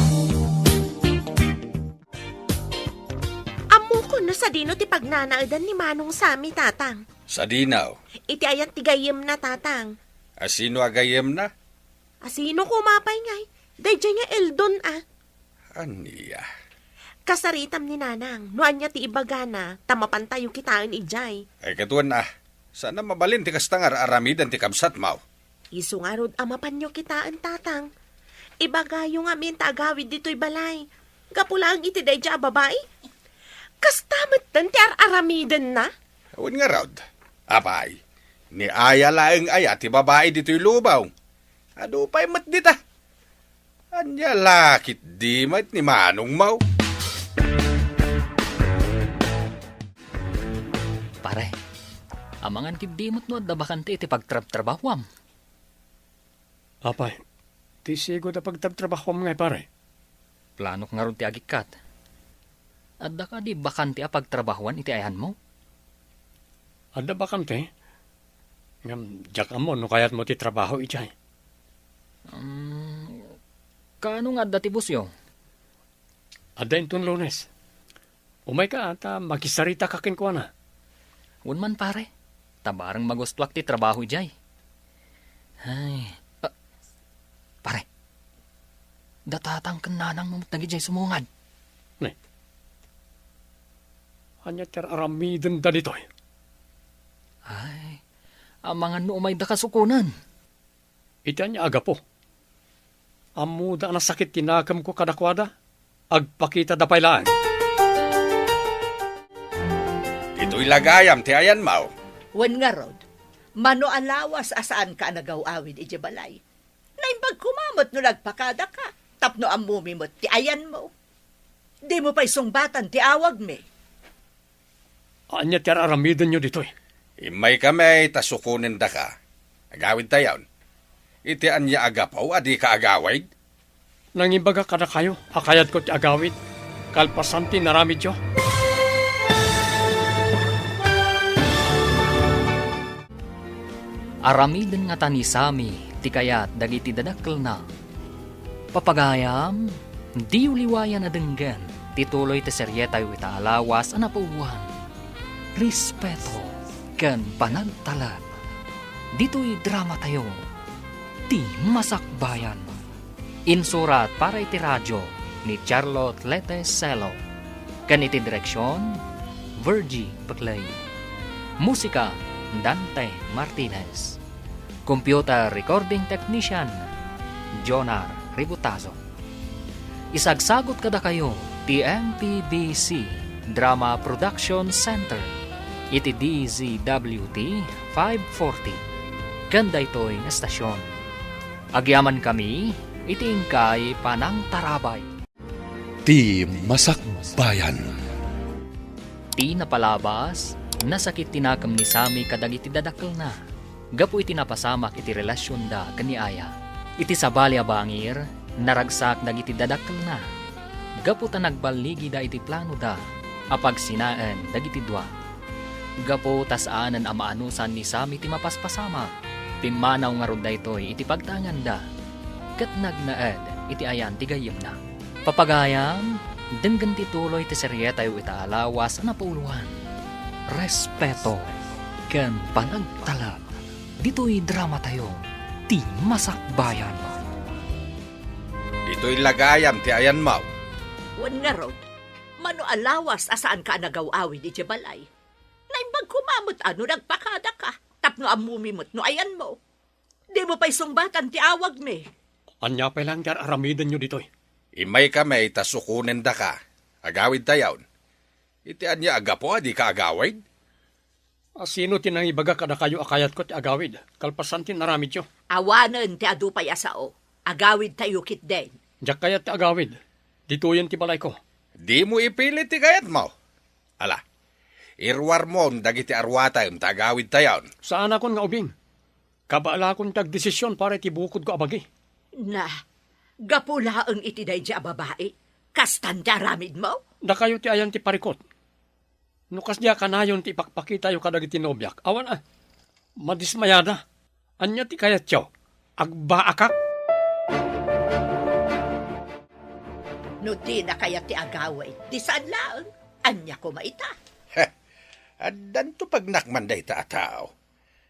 Ammokon no sadino ti pagnanaedan ni Manong Sammy, Tatang. Sadino? Iti ayan ti gayyemna, Tatang. Asino a gayyemna? Asino koma pay ngay? Daydiay nga Eldon, a. Ania? Kasaritam ni Nanang, no ania ti ibagana, ta mapantayo kitaen idiay. Ay, ket wen, a. Saan a mabalin ti kasta nga ar-aramiden ti kabsatmo? Isu ngarud a mapanyo kitaen, Tatang. Ibagayo ngamin ta agawid ditoy balay. Gapu laeng iti daydiay a babai. Kasta metten ti ar-aramidenna? Wen ngarud. Apay, ni aya laeng aya ti babai ditoy lubong. Adu pay met dita. Ania la ketdi met ni manongmo? Pare, amangan ketdi met no adda bakante iti pagtrabtrabahuam. Apay, ti sigud a pagtrabtrabahuam ngay, pare? Planok ngarud ti agikkat. Adda kadi bakante a pagtrabahuan iti ayanmo? Adda bakante? Ngem diak ammo no kayatmo ti trabaho idiay. Um, kaano nga adda ti busyo? Adda inton Lunes. Umayka ta makisarita ka kenkuana. Wen man, pare. Ta bareng magustuak ti trabaho idiay. Ay, ah, pare. Da Tatang ken Nanangmo met dagidiay sumungad. Ne. Ania ti ar-aramidenda ditoy? Ay, amangan no umayda kasukonen. Iti ania a gapu? Ammoda a nasakit ti nakemko kadakuada, agpakitada pay laeng. Ditoy la gayam ti ayanmo. Wen ngarud, mano a lawas a saanka a nagaw-awid idiay balay. Naimbag koma met no nagpakadaka, tapno ammomi met ti ayanmo. Dimo pay sungbatan ti awagmi. Ania ti ar-aramidenyo ditoy? Immaykami ta sukonendaka. Agawidtayon. Iti ania a gapu a dika agawid? Nangibagak kadakayo a kayatko ti agawid kalpasan ti inaramidyo. Aramiden ngata ni Sammy ti kayat dagiti dadakkelna. Papagayam, diyo liwayan a denggen ti tuloy ti serietayo ita a lawas a napauluan, respeto, ken panagtalek. Ditoy dramatayo, Ti Masakbayan. Insurat para iti radio ni Charlotte Lete Celo, ken iti direksion, Virgie Peclay. Musika, Dante Martinez. Computer Recording Technician, Jonar Ributazo. Isagsagut kadakayo ti M P B C Drama Production Center iti D Z W T five forty ken daytoy nga estasion. Agyamankami iti inkay panangtarabay. Ti Masakbayan. Ti napalabas, nasakit ti nakem ni Sammy kadagiti dadakkelna gapu iti napasamak iti relasionda ken ni Aya. Iti sabali a bangir, naragsak dagiti dadakkelna gapu ta nagballigida iti planoda a pagsinaen dagiti dua. Gapu ta saanen a maanusan ni Sammy ti mapaspasamak, pimmanaw ngarud daytoy iti pagtaenganda ket nagnaed iti ayan ti gayyemna. Papagayam, denggen ti tuloy ti serietayo ita a lawas a napuloan, Respeto ken Panagtalek. Ditoy dramatayo, Ti Masakbayan. Ditoy la gayam ti ayanmo. Wen ngarud, mano a lawas a saanka a nagaw-awid idiay balay? Naimbag koma met a no nagpakadaka tapno ammomi met no ayanmo. Dimo pay sungbatan ti awagmi. Ania pay laeng ti ar-aramidenyo ditoy? Immaykami ta sukonendaka. Agawidtayon. Iti ania a gapu a dika agawid? A, sino ti nangibaga kadakayo a kayatko ti agawid, kalpasan ti inaramidyo? Awanen ti adu pay a sao. Agawidtayo ketdin. Diak kayat ti agawid. Ditoyen ti balayko. Dimo ipilit ti kayatmo. Ala, iruarmon dagiti aruatem ta agawidtayon. Saanakon nga ubing. Kabaelakon ti agdesision para iti bukodko a bagi. Na, gapu laeng iti daydiay a babai, kastan ti aramidmo? Dakayo ti ayan ti parikut. No kasdiay a kanayon ti ipakpakitayo kadagiti nobiak, awan a, madismayada. Ania ti kayatyo? Agbaakak? No dina kayat ti agawid, di saan laeng. Ania koma ita? Heh, addanto pagnakman dayta a tao.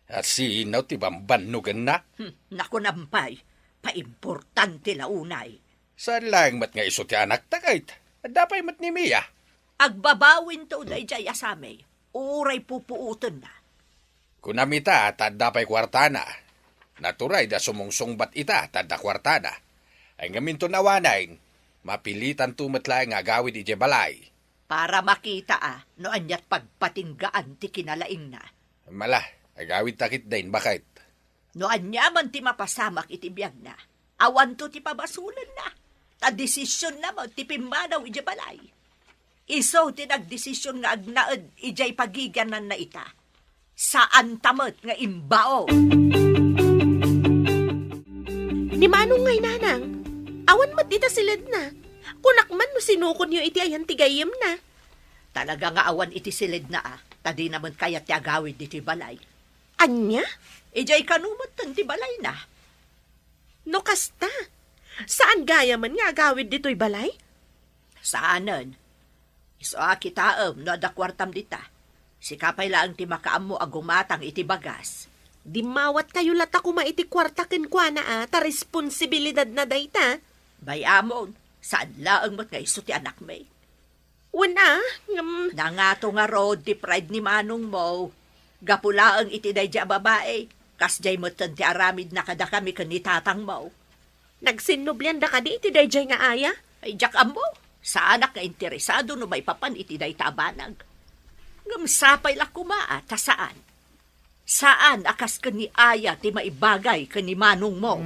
A, sino ti bambannogenna? Hmm, nakunam pay, paimportante la unay. Saan laeng met nga isu ti anakta ket adda pay met ni Mia. Agbabawinto daydiay a Sammy, uray pupuotenna. Kunam ita ta adda pay kuartana. Naturay a sumungsungbat ita ta adda kuartana. Ay ngamin ton awanen, mapilitanto met laeng nga agawid idiay balay. Para makita a no aniat pagpatinggaan ti kinalaingna. Mala, agawidta ketdin, baket. No ania man ti mapasamak iti biagna, awanto ti pabasolenna, ta desisionna met ti pimmanaw idiay balay. Isu ti nagdesisyon nga agnaed idiay pagigiananna ita. Saanta met nga imbao. Ni Manong ngay, nanang, awan met ita siledna. Kunak man no sinukonyo iti ayan ti gayyemna. Talaga nga awan iti siledna a, ta dina met kayat ti agawid ditoy balay. Ania? Idiay kano metten ti balayna. No kasta, saan gayamen nga agawid ditoy balay? Saanen. Isu a kitaem no adda kuartam dita. Sika pay laeng ti makaammo a gumatang iti bagas. Dimmawatkayo latta koma iti kuarta kenkuana a, ta responsibilidadna dayta. Bay-amon, saan laeng met nga isu ti anakmi. Wen a, ngem nangato ngarud ti pride ni manongmo. Gapu laeng iti daydiay a babai, kasdiay metten ti aramidna kadakami ken ni tatangmo. Nagsinnublianda kadi iti daydiay nga aya? Ay, diak ammo. Saanak nga interesado no maipapan iti dayta a banag. Ngem sapay la koma a ta saan. Saan a kas ken ni Aya ti maibagay ken ni manongmo.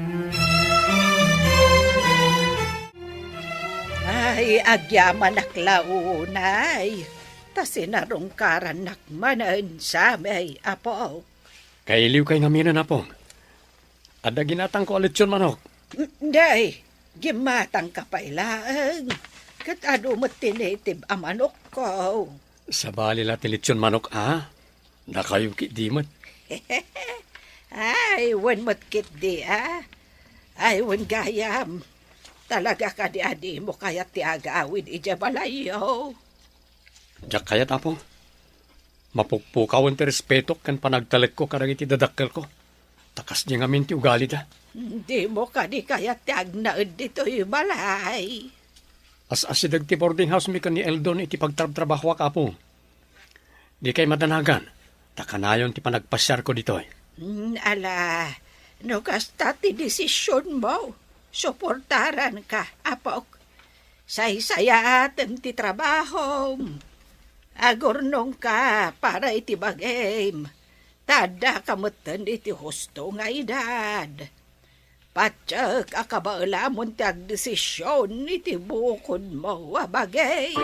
Ay, agyamanak la unay, ta sinarungkarannak manen, Sammy, apo. Kailiwkay ngaminen, Apong. Adda ginatangko a litson manok. Day, gimmatangka pay laeng. Ket adu met ti native a manokko. Sabali la ti litson manok, a? Dakayo ketdi met. Ay, wen met ketdi, a? Ay, wen gayam. Talaga kadi a dimo kayat ti agawid idiay balayyo? Diak kayat, Apo. Mapukpukawen ti respetok ken panagtalekko kadagiti dadakkelko, ta kasdi ngamin ti ugalida. Dimo kadi kayat ti agnaed ditoy balay? As-asideg ti boarding house mi ken ni Eldon iti pagtrabtrabahoak, Apo. Dikay madanagan, ta kanayon ti panagpasiarko ditoy. Mm, ala, No kasta ti desisionmo, suportaranka, apok. Saysayaatem ti trabahom. Agurnongka para iti bagim. Ta addaka metten iti husto nga edad. Patiek a kabaelamon ti agdesision iti bukodmo a bagi.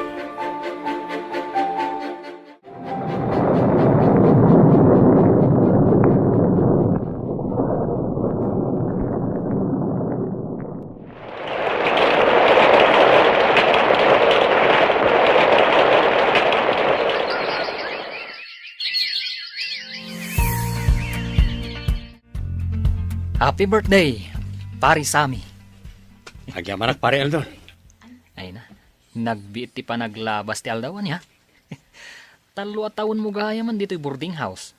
Happy birthday, Pare Sammy. Agyamanak, Pare Eldon. Ay na, nagbiit ti panaglabas ti aldaw, ania? Tallo a tawenmo gayamen ditoy boarding house.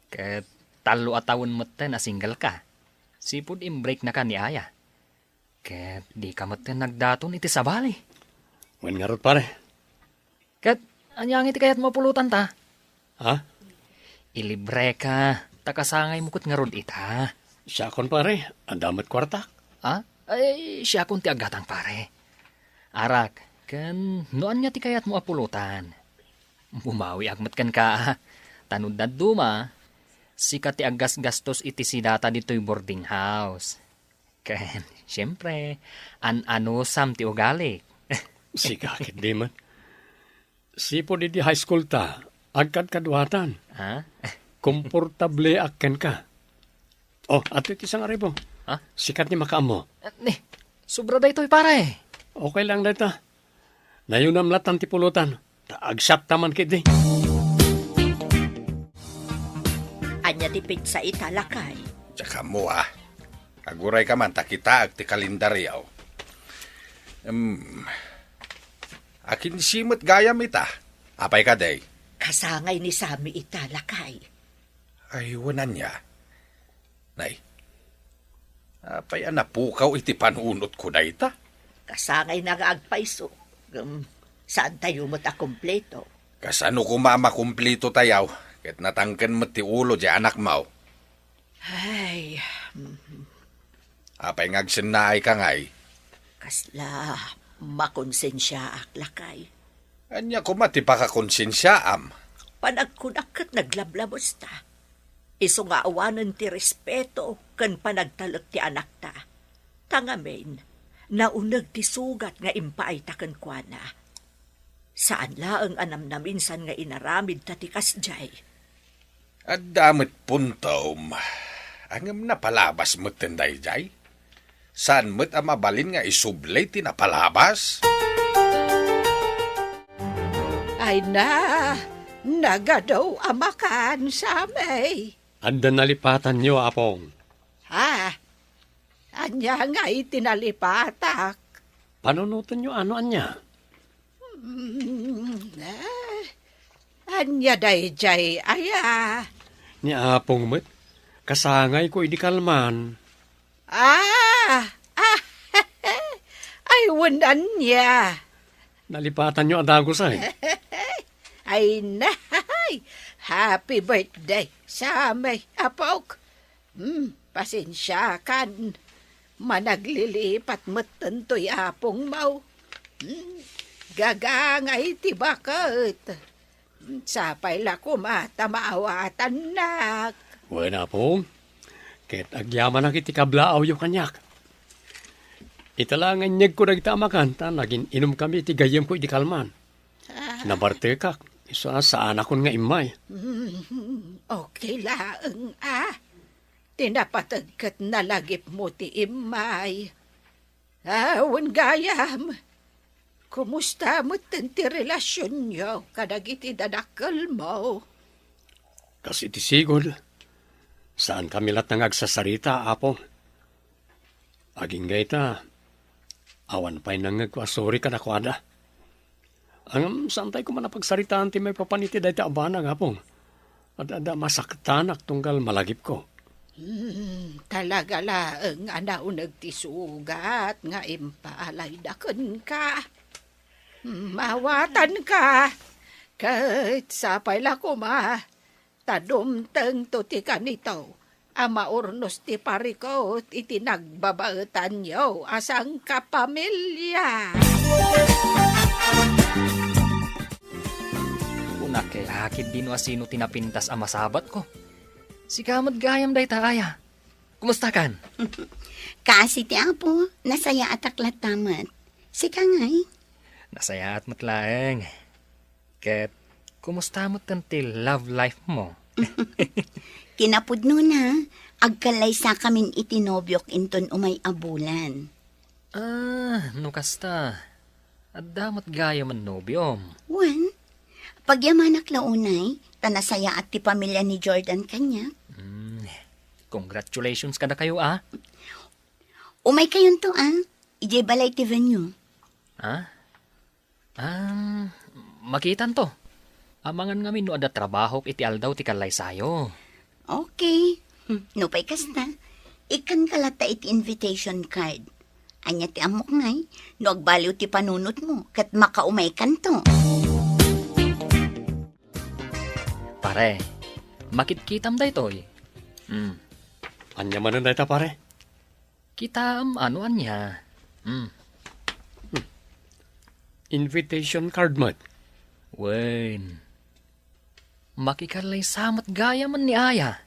Ket tallo a tawen metten a single ka. Sipud imbreaknaka ni Aya. Ket dika metten nagdaton iti sabali. Wen ngarud, pare. Ket ania nga iti kayatmo a pulotanta? Ha? Ilibreka, ta kasangaymo ket ngarud ita. Siakon, pare, adda met kuartak. Ha? Ay, siakon ti aggatang, pare. Arak, ken no ania ti kayatmo a pulotan? Bumawiak met kenka, a. Ta no dadduma, sika ti aggasgastos iti sidata ditoy boarding house. Ken, siempre, an-anusam ti ugalik. Sika ket di met. Sipud idi high school ta, agkadkaduatan. Ha? Komportableak kenka. Oh, adtoy ti sangaribo. Ha? Sika ti makaammo. Ah, ni, sobra daytoy, pare. Okay lang dayta. Nayunam latan ti pulotan. Ta agsat ta man ketdi. Ania ti petsa ita, lakay? Diak ammo, a. Agurayka man ta kitaek ti kalendario. Em, akinse met gayam ita. Apay kadi? Kasangay ni Sammy ita, lakay. Ay, wen ania? Nay, apay a napukaw iti panunotko dayta? Kasangayna nga agpayso. Ngem, saantayo met a kompleto. Kasano koma a makompletotayo, ket natangken met ti ulo diay anakmo? Ay, mhm. Apay nga agsennaayka ngay? Kasla makonsensiaak, lakay. Ania koma ti pakakonsensiaam? Panagkunak ket naglablabesta. Isu nga awanen ti respeto ken panagtalek ti anakta. Ta ngamin, nauneg ti sugat nga impaayta kenkuana. Saan laeng a namnaminsan nga inaramidta ti kasdiay. Adda met puntom, a ngem napalabas metten daydiay. Saan met a mabalin nga isubli ti napalabas? Ay na, nagadu a makan, Sammy. Adda nalipatanyo, Apong. Ha? Ania ngay ti nalipatak? Panunotenyo a no ania? Mm, eh, ania daydiay aya? Ni Apong met, kasangayko idi kalman. Ah! Ah! Ay, wen ania? Nalipatanyo a dagus, ay. Ay, nay! Happy birthday, Sammy, apok. Hmm, pasensiakan. Managlilipat metten toy apongmo. Hmm, gagangay ti baket. Hmm, sapay la koma ta maawatannak. Wen, Apong. Ket agyamanak iti kablaawyo kaniak. Ita la nga inyegko dagita a makan, ta nagin-inomkami iti gayyemko idi kalman. Ah. Nabartekak, isu a saanakon nga immay. Hmm, okay laeng, a. Ti napateg ket nalagipmo ti immay. Ah, wen gayam, kumusta metten ti relasionyo kadagiti dadakkelmo? Kas iti sigud, saankami latta nga agsasarita, Apo. Agingga ita, awan pay nangngegko a suri kadakuada. Ngem saantay koma a pagsaritaan ti maipapan iti dayta a banag, Apong. Ad-, adda masaktanak tunggal malagipko. Hmm, talaga laeng a nauneg ti sugat nga impaalayda kenka. Hmm, maawatanka. Ket sapay la koma ta dumtengto ti kanito a maurnos ti parikut iti nagbabaetanyo a sangkapamilya. Kunak la ketdi no asino ti napintas a masabatko. Sika met gayam dayta, Aya. Kumustakan? Kaasi ti Apo, nasayaatak latta met. Sika ngay? Nasayaat met laeng. Ket, kumusta met ti love life mo? Kinapudnona, agkallaysakamin iti nobiok inton umay a bulan. Ah, no kasta, adda met gayam a nobiom. Wen, pagyamanak la unay, ta nasayaat ti pamilya ni Jordan kaniak. Mm, congratulations kadakayo, ah. Umay kayonto, ah. Idiay balay ti venue. Ah? Ah, makitanto. Amangan ngamin no adda trabahok iti aldaw ti kallaysayo. Okay. Hmm, nupay kasta, ikkanka latta iti invitation card. Ania ti ammok ngay, no agbaliw ti panunotmo, ket makaumaykanto. Pare, makitkitam daytoy. Hmm. Ania manen dayta, pare? Kitaem a no ania. Hmm. Hmm. Invitation card met. Wen. Makikallaysa met gayam ni Aya.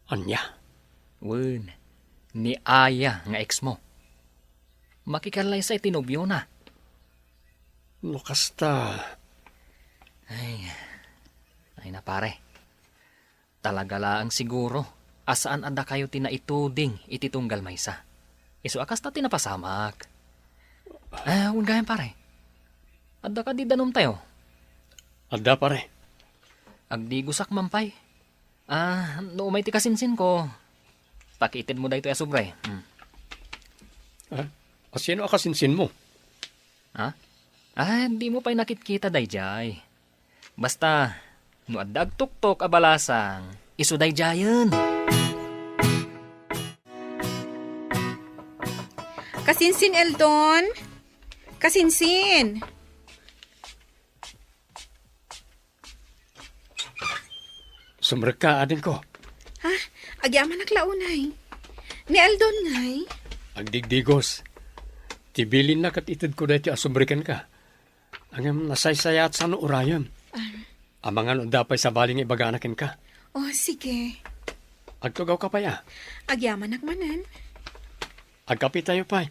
Ania? Wen. Ni Aya nga ex mo. Makikallaysa iti nobiona. No kasta. Ay. Ay na, pare. Talaga laeng siguro a saan a dakayo ti naituding iti tunggal maysa. Isu a kasta ti napasamak. Ah, wen gayam, pare. Adda kadi danumtayo? Adda, pare. Agdigosak man pay. Ah, no umay ti kasinsinko, pakiitedmo daytoy a sobre. Hmm. Ah, asino a kasinsinmo? Ha? Ah, dimo pay nakitkita daydiay. Basta, no adda agtuktok a balasang, isu daydiayen. Kasinsin, Eldon? Kasinsin! Sumrekka, adingko. Ha? Agyamanak la unay. Ni Eldon ngay? Agdigdigos. Ti bilinna ket itedko daytoy a sobre kenka. Ngem nasaysayaat sano urayem. Ah. Amangan no adda pay sabali nga ibagana kenka. Oh, sige. Agtugawka pay, a? Agyamanak manen. Agkapitayo pay.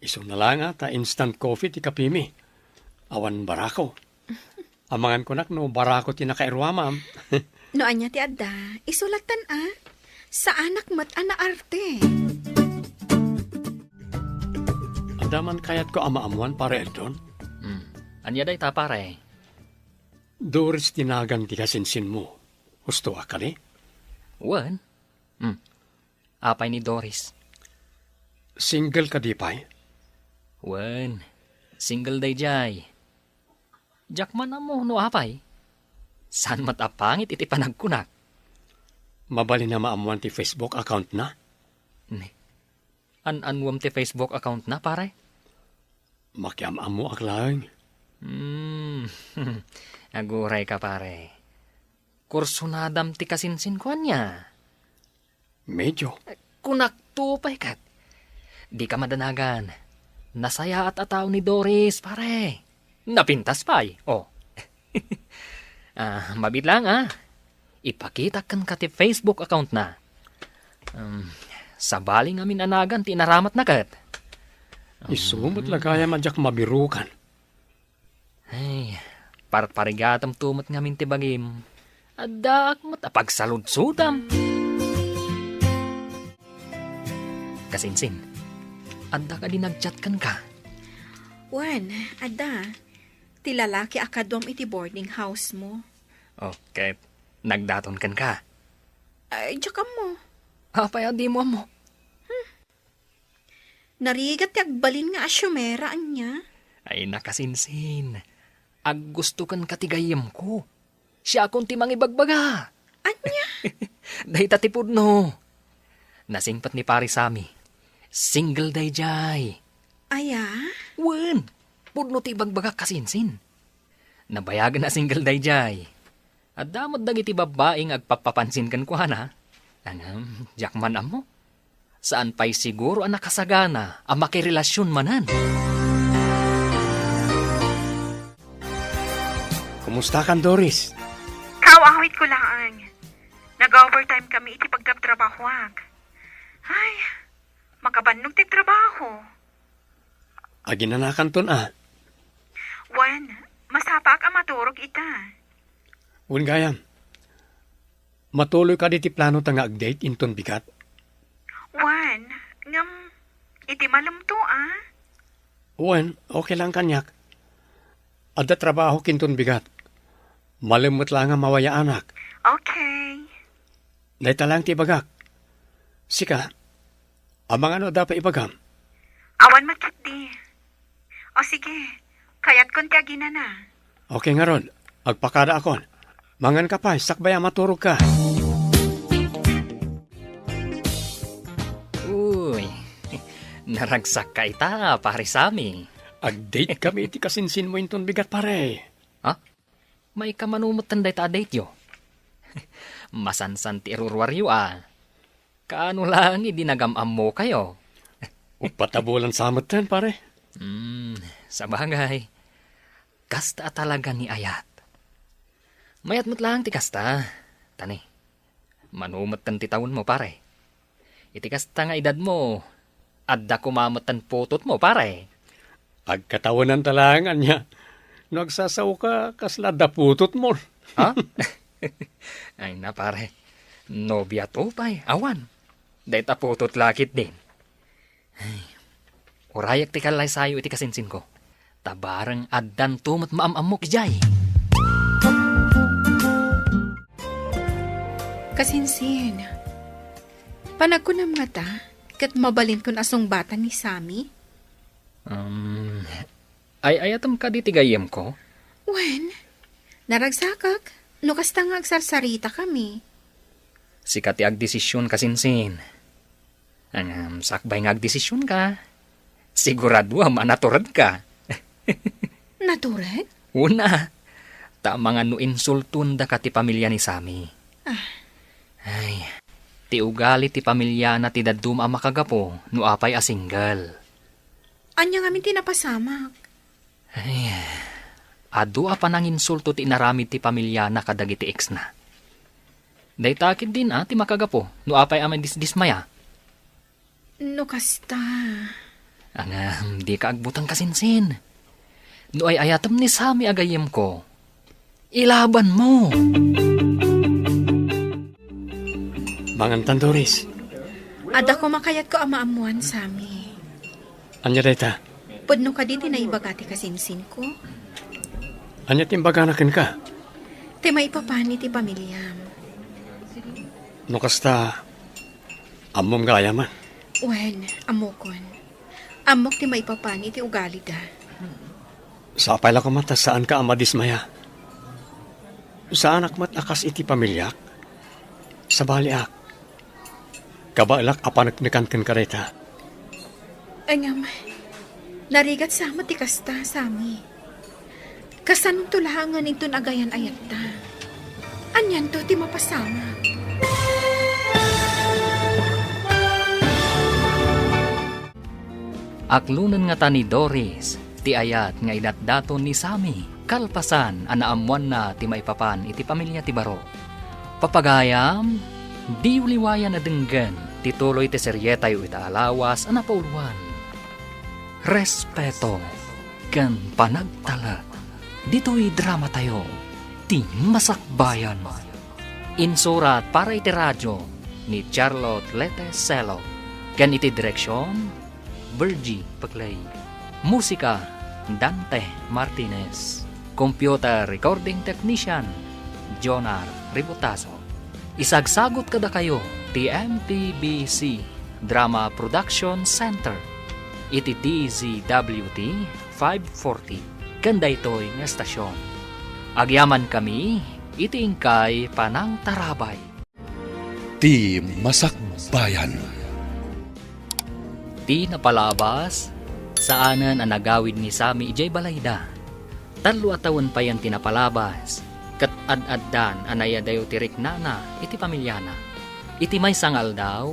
Isuna la nga ta instant coffee ti kapimi. Awan barako. Amangan kunak no barako ti nakairuamam. No ania ti adda, isu lattan a. Saanak met a naarte. Adda man kayatko a maammuan, Pare Eldon? Hmm. Ania dayta, pare? Doris ti nagan ti kasinsinmo. Husto a kadi? Wen. Hmm. Apay ni Doris? Single kadi pay? Wen. Single daydiay. Diak man ammo no apay. Saan met a pangit iti panagkunak. Mabalin a maammuan ti Facebook account na? Ne. An-annuam ti Facebook account na, pare? Makiam-ammoak laeng. Hmm. Aguray ka, pare. Kursunadam ti kasinsin ko ania? Medyo. Kunakto pay ket. Dika madanagan. Nasayaat a tao ni Doris, pare. Napintas pay. Oh. Ah, mabiit lang, ah. Ipakitak kenka ti Facebook account na. Um, sabali ngamin a nagan ti inaramatna ket. Isu met la gayam a diak mabirukan. Ay, parparigatam to met ngamin ti bagim. Addaak met a pagsaludsodam. Kasinsin, adda kadi nag-chat kenka? Wen, adda. Ti lalaki a kaduam iti boarding house mo. Oh, ket nagdaton kenka? Ay, diak ammo. Apay a dimo ammo? Narigat ti agbalin nga asiomera, ania? Ay, nakasinsin. Aggusto kenka ti gayyemko. Siakon ti mangibagbaga. Ania? Dayta ti pudno. Nasingpet ni Pare Sammy. Single daydiay. Aya? Wen, pudno ti ibagbagak, kasinsin. Nabayagen a single daydiay. Adda met dagiti babbai nga agpappapansin kenkuana. Ngem, diak man ammo. Saan pay siguro a nakasagana a makirelasion manen. Kumustakan, Doris? Kaw-awitko laeng. Nag-overtime kami iti pagtrabtrabahoak. Ay, makabannog ti trabaho. Aginanakanton a. Wen, masapaak a maturog ita. Wen gayam. Matuloy kadi ti planota nga ag-date inton bigat? Wen, ngem iti malemto a. Wen, okay lang kaniak. Adda trabahok inton bigat. Malem met laeng a mawayaanak. Okay. Dayta laeng ti ibagak. Sika, amangan no adda pay ibagam? Awan met ketdi. O sige, kayatkon ti aginana. Okay ngarud, agpakadaakon. Mangan ka pay, sakbay a maturog ka. Uy, naragsak ka ita, pare Sammy. Ag-date kami iti kasinsinmo inton bigat, pare. Ha? Maikamanumetten dayta a date-yo. Masansan ti iruruaryo a. Kaano laeng idi nagam-ammokayo? Uppat a bulan sa metten, pare. Hmm, sabagay. Kasta a talaga ni ayat. Mayat met laeng ti kasta. Tani, manumetten ti tawenmo, pare. Iti kasta nga edadmo, adda koma metten putotmo, pare. Agkatawenanta laeng ania. No agsasaoka, kasla adda putotmo. Ha? Ay na, pare. Nobiato pay, awan. Dayta putot la ketdin. Ay, urayak ti kallaysayo iti kasinsinko. Ta bareng addanto met maam-ammok idiay. Kasinsin, panagkunam ngata, ket mabalinkon a sungbatan ni Sammy? Um, ay-ayatem kadi ti gayyemko? Wen, naragsakak, no kasta nga agsarsaritakami. Sika ti agdesision, kasinsin. Ngem sakbay nga agdesisionka, siguraduam a naturedka. Natured? Una, ta amangan no insultondaka ti pamilya ni Sammy. Ah. Ay, ti ugali ti pamilyana ti dadduma a makagapu no apay a single. Ania ngamin ti napasamak? Ay, adu a pananginsulto ti inaramid ti pamilyana kadagiti exna. Dayta ketdin a ti makagapu no apay a madisdismaya. No kasta. Ngem, dika agbuteng, kasinsin. No ay-ayatem ni Sammy a gayyemko, ilabanmo. Mangantan, Doris. Adda koma kayatko a maammoan, Sammy. Ania dayta? Pudno kadi ti naibaga ti kasinsinko? Ania ti imbagana kenka? Ti maipapan iti pamiliam. No kasta, ammom gayaman? Wen, ammokon. Ammok ti maipapan iti ugalida. Sapay la koma ta saanka a madismaya. Saanak met a kas iti pamiliak. Sabaliak. Kabaelak a paneknekan kenka dayta. Ngem, narigat sa met ti kasta, Sammy. Kasanonto laengen inton agayan-ayatta? Anianto ti mapasamak? Aklonen ngata ni Doris ti ayat nga idatdaton ni Sammy kalpasan a naammoanna ti maipapan iti pamilya ti baro. Papagayam, diyo liwayan a denggen ti tuloy ti serietayo ita a lawas a napauloan. Respeto ken panagtalek ditoy dramatayo, Ti Masakbayan. Insurat para iti radio ni Charlotte Lete Selo ken iti direksion, Virgie Paclay. Musika, Dante Martinez. Computer recording technician, Jonar Ributaso. Isagsagut kadakayo ti M P B C Drama Production Center iti D Z W T five forty ken daytoy nga estasion. Agyamankami iti inkay panangtarabay. Ti Masakbayan. Ti napalabas, saanen a nagawid ni Sammy idiay balayda. Tallo a tawen payen ti napalabas, ket ad-addan a naiyadayo ti riknana iti pamiliana. Iti maysa nga aldaw,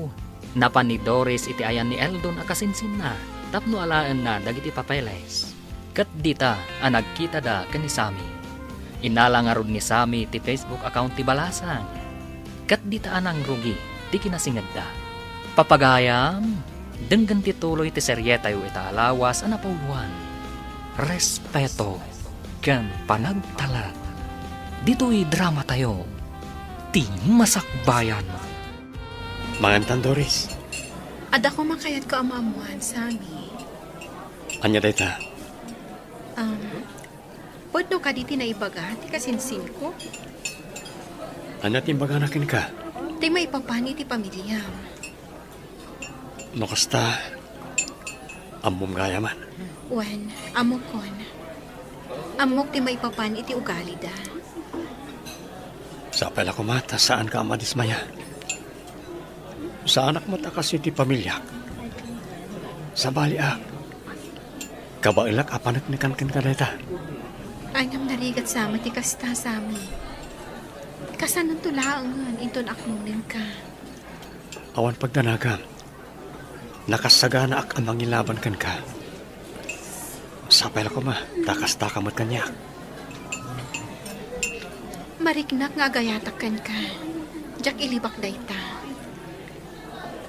napan ni Doris iti ayan ni Eldon a kasinsinna tapno alaenna dagiti papeles. Ket dita a nagkitada ken ni Sammy, innala ngarud ni Sammy ti Facebook account ti balasang. Ket dita a nangrugi ti kinasingedda. Papagayam, denggen ti tuloy ti serietayo ita a lawas a napauloan, Respeto ken Panagtalek. Ditoy dramatayo, ti Masakbayan. Mangantan, Doris. Adda koma kayatko a maammuan, Sammy. Ania dayta? Um, pudno kadi ti naibaga ti kasinsinko? Ania ti imbagana kenka? Ti maipapan iti pamiliam. No kasta, ammom gayamen. Wen, ammokon. Ammok ti maipapan iti ugalida. Sapay la koma ta saanka a madismaya. Saanak met a kas iti pamiliak. Sabaliak. Kabaelak a paneknekan kenka dayta. Ay, ngem narigat sa met ti kasta, Sammy. Kasanonto laengen inton aklonenka? Awan pagdanagam. Nakassaganaak a mangilaban kenka. Sapay la koma, ta kastaka met kaniak. Mariknak nga agayatak kenka. Diak ilibak dayta.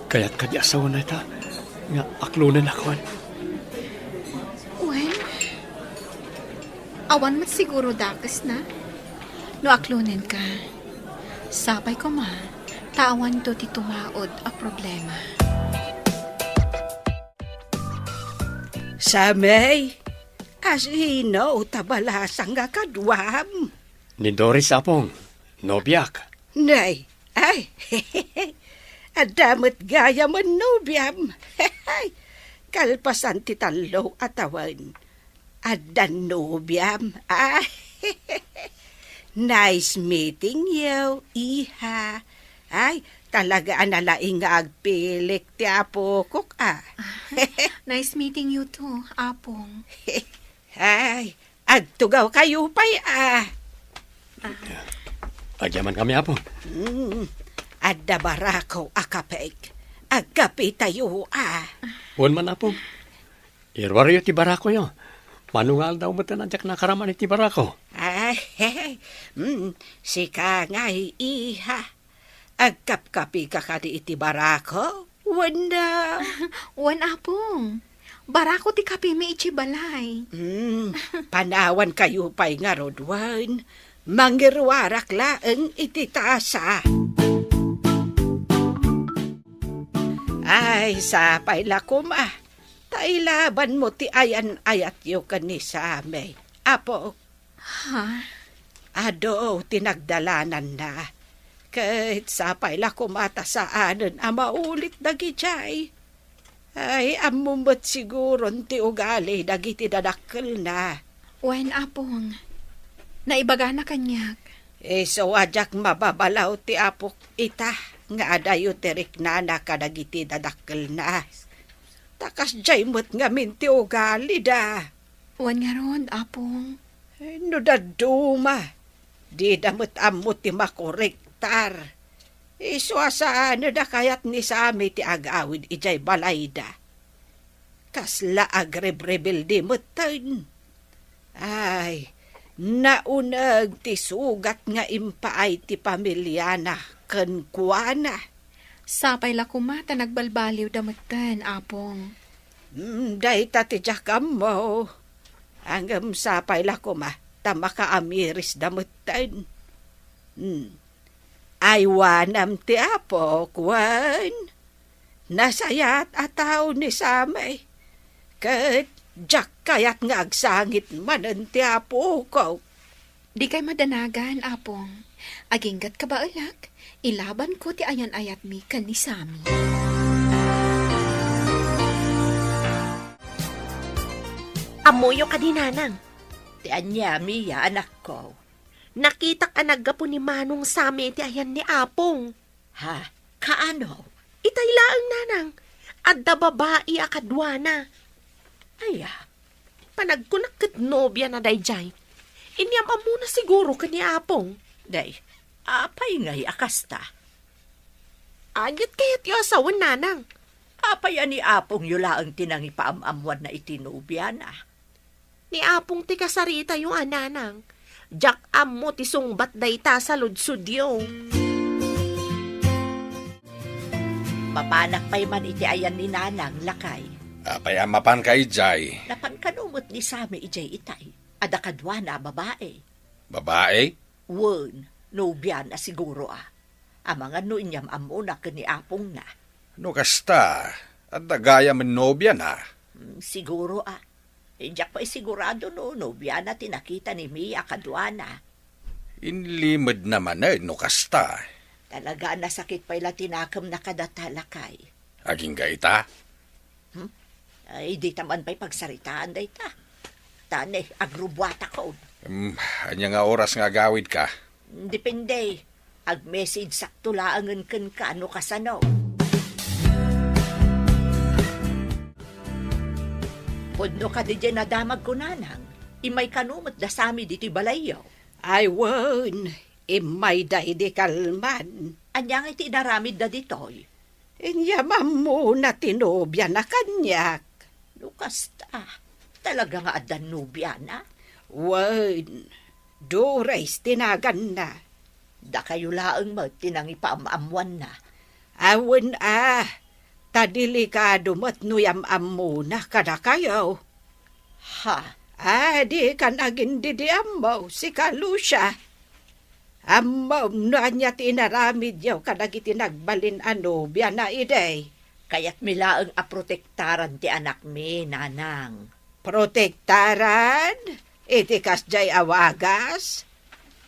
Kayat kadi a sawen dayta nga aklonennakon? Wen, awan met siguro dakesna no aklonenka. Sapay koma, ta awanto ti tumaud a problema. Sammy, asino ta balasang nga kaduam? Ni Doris, Apong. Nobiak. Nay, ay, adda met gayamen nobiam. Kalpasan ti tallo a tawen, adda nobiam. Ah, nice meeting you, iha. Ay, talaga a nalaing nga agpilik ti apokok, ah. Nice meeting you too, Apong. Ay, agtugawkayo pay, ah. Agyamankami, Apo. Hmm, adda barako a kapek. Agkapitayo, ah. Wen man, Apo. Iruaryo ti barakoyo. Mano nga aldaw met a diak nakaraman iti barako? Ay, hmm, sika ngay, iha. Agkapkapika kadi iti barako? Wenno? Wen, Apong. Barako ti kapimi idiay balay. Hmm, panawankayo pay ngarud wen. Mangiruarak laeng iti tasa. Ay, sapay la koma. Ta ilabanmo ti ayan-ayatyo ken ni Sammy, Apo. Ha? Adu ti nagdalananna. Ket sapay la koma ta saanen a maulit dagidiay. Ay, ammom met siguron ti ugali dagiti dadakkelna. Wen, Apong. Naibagana kaniak. Isu a diak mababalaw ti apok ita nga adayo ti riknana kadagiti dadakkelna. Ta kasdiay met ngamin ti ugalida. Wen ngarud, Apong. Eh, no dadduma, dida met ammo ti makorektar. Isu a saan a kayat ni Sammy ti agawid idiay balayda. Kasla agrebrebelde metten. Ay, nauneg ti sugat nga impaay ti pamiliana kenkuana. Sapay la koma ta nagbalbaliwda metten, Apong. Mm, dayta ti diak ammo. Ngem sapay la koma ta makaamirisda metten. Mm. Aywanam ti Apo, kuan. Nasayaat a tao ni Sammy. Ket diak kayat nga agsangit manen ti apokok. Dikay madanagan, Apong. Aginggat kabaelak, ilabanko ti ayan-ayatmi ken ni Sammy. Ammoyo kadi, Nanang? Ti ania, Mia, anakko? Nakitak a naggapu ni Manong Sammy iti ayan ni Apong. Ha? Kaano? Itay laeng, Nanang. Adda babai a kaduana. Aya, panagkunak ket nobiana daydiay. Inyam-ammona siguro ken ni Apong. Day, apay ngay a kasta? Aniat kayatyo a sawen, nanang? Apay a ni apongyo laeng ti nangipaam-ammuanna iti nobiana? Ni apong ti kasaritayo a, nanang. Diak ammo ti sungbat dayta a saludsodyo. Mapanak pay man iti ayan ni nanang, lakay. Apay a mapanka idiay? Napan kano met ni Sammy idiay itay. Adda kaduana a babae. Babae? Wen, nobiana siguro a. Amangan no inyam-ammona ken ni apongna. No kasta, adda gayam a nobiana? Hmm, siguro a. Diak pay sigurado no nobiana ti nakita ni Mia kaduana. Inlimedna manen no kasta. Talaga a nasakit pay la ti nakemna kadata, lakay. Agingga ita? Hmm? Ay, dita man pay pagsaritaan dayta. Ta ne, agrubuatakon. Hmm, ania nga oras nga agawidka? Depende. Ag-message sakto laengen kenka no kasano. Pudno kadi diay nadamagko, nanang. Immay kano met da Sammy ditoy balayyo? Ay wen, immayda idi kalman. Ania ngay ti inaramidda ditoy? Inyam-ammona ti nobiana kaniak. No kasta, talaga nga adda nobiana? Wen, Doris ti naganna. Dakayo laeng met ti nangipaam-ammuanna. Awen a, ta delikado met no yam-ammona kadakayo. Ha? Adikan agin-didiammo, sika, Lucia. Ammom no ania ti inaramidyo kadagiti nagbalin a nobiana idi. Kayatmi laeng a protektaran ti anakmi, nanang. Protektaran? Iti kasdiay a wagas?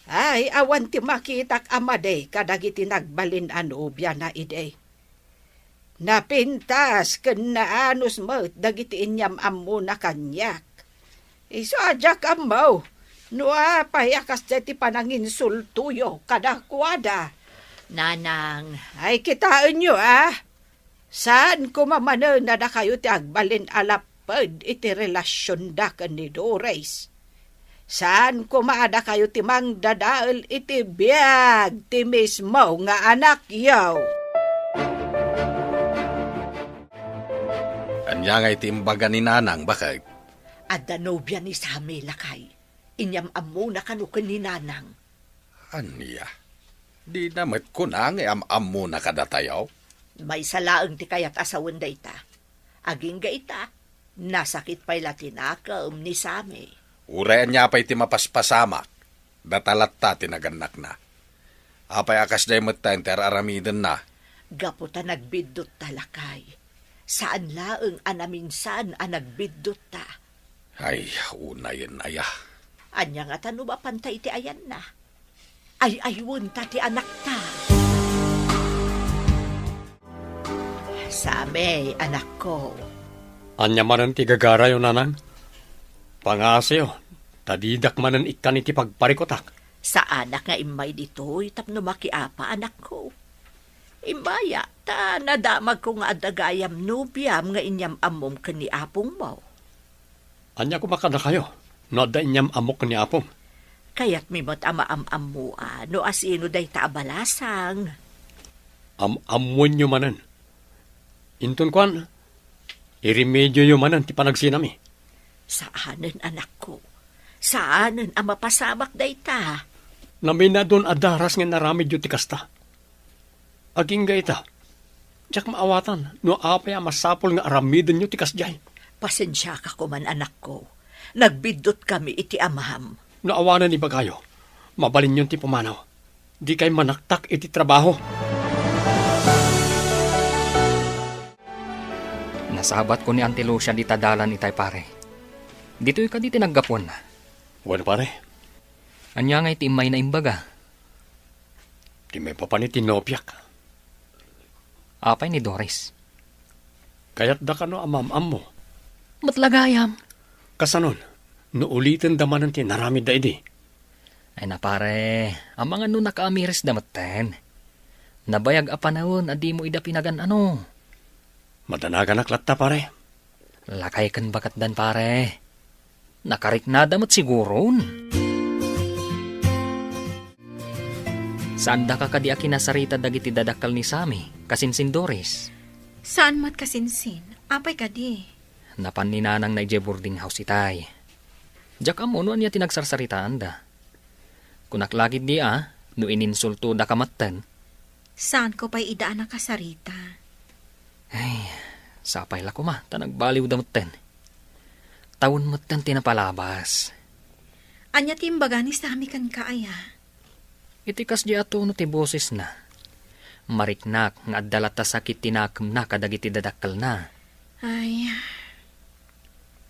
Ay, awan ti makitak a madi kadagiti nagbalin a nobiana idi. Napintas ken naanus met dagiti inyam-ammona kaniak. Isu a diak ammo no apay a kasdiay ti pananginsultoyo kadakuada. Nanang. Ay, kitaenyo a, saan koma manen a dakayo ti agbalin a lapped iti relasionda ken ni Doris. Saan koma a dakayo ti mangdadael iti biag ti mismo nga anakyo. Ania ngay ti imbaga ni Nanang, baket? Adda nobia ni Sammy, lakay. Inyam-ammona kano ken ni Nanang. Ania? Dina met kuna nga am-ammona kadatayo? Maysa laeng ti kayat a sawen dayta. Agingga ita, nasakit pay la ti nakem ni Sammy. Uray ania pay ti mapaspasamak, data latta ti nagannakna. Apay a kasdiay metten ti ar-aramidenna? Gapu ta nagbiddotta, lakay. Saan laeng a naminsan a nagbiddotta. Ay, unayen aya. Ania ngata no mapanta iti ayanna? Ay-aywenta ti anakta. Sammy, anakko. Ania manen ti gagarayo, Nanang? Pangaasayo, ta didak manen ikkan iti pagparikutak. Saanak nga immay ditoy tapno makiapa, anakko. Immaya, ta nadamagko nga adda gayam nobiam nga inyam-ammom ken ni apongmo. Ania koma kadakayo no adda inyam-ammok ken ni apom? Kayatmi met a maam-ammoan no asino dayta a balasang. Am-ammoenyo manen. Inton kuan, iremedioyo manen ti panagsinami. Saanen, anakko. Saanen a mapasamak dayta. Naminadon a daras nga inaramidyo ti kasta. Agingga ita, diak maawatan no apay a masapul nga aramidenyo ti kasdiay. Pasensiaka koman, anakko. Nagbiddotkami iti amam. No awanen ibagayo, mabalinyon ti pumanaw. Dikay manaktak iti trabaho. Nasabatko ni Auntie Lucia dita dalan itay, pare. Ditoy kadi ti naggapuanna? Wen, pare. Ania ngay ti immayna imbaga? Ti maipapan iti nobiak. Apay ni Doris? Kayatda kano a maam-ammo? Met la gayam. Kasanon, no ulitenda manen ti inaramidda idi? Ay na, pare, amangan no nakaamirisda metten. Nabayag a panawen a dimo ida pinagan-ano. Madanaganak latta, pare. Lakay ken baketdan, pare. Nakariknada met siguron. Saandaka kadi a kinasarita dagiti dadakkel ni Sammy, kasinsin Doris? Saan met kasinsin. Apay kadi? Napan ni nanangna idiay boarding house itay. Diak ammo no ania ti nagsarsaritaanda. Kunak la ketdi a, no ininsultodaka metten. Saanko pay ida a nakasarita. Ay, sapay la koma, ta nagbaliwda metten. Tawen metten ti napalabas. Ania ti imbaga ni Sammy kenka, aya? Iti kasdi a tono ti bosesna, mariknak nga adda latta sakit ti nakemna kadagiti dadakkelna. Ay,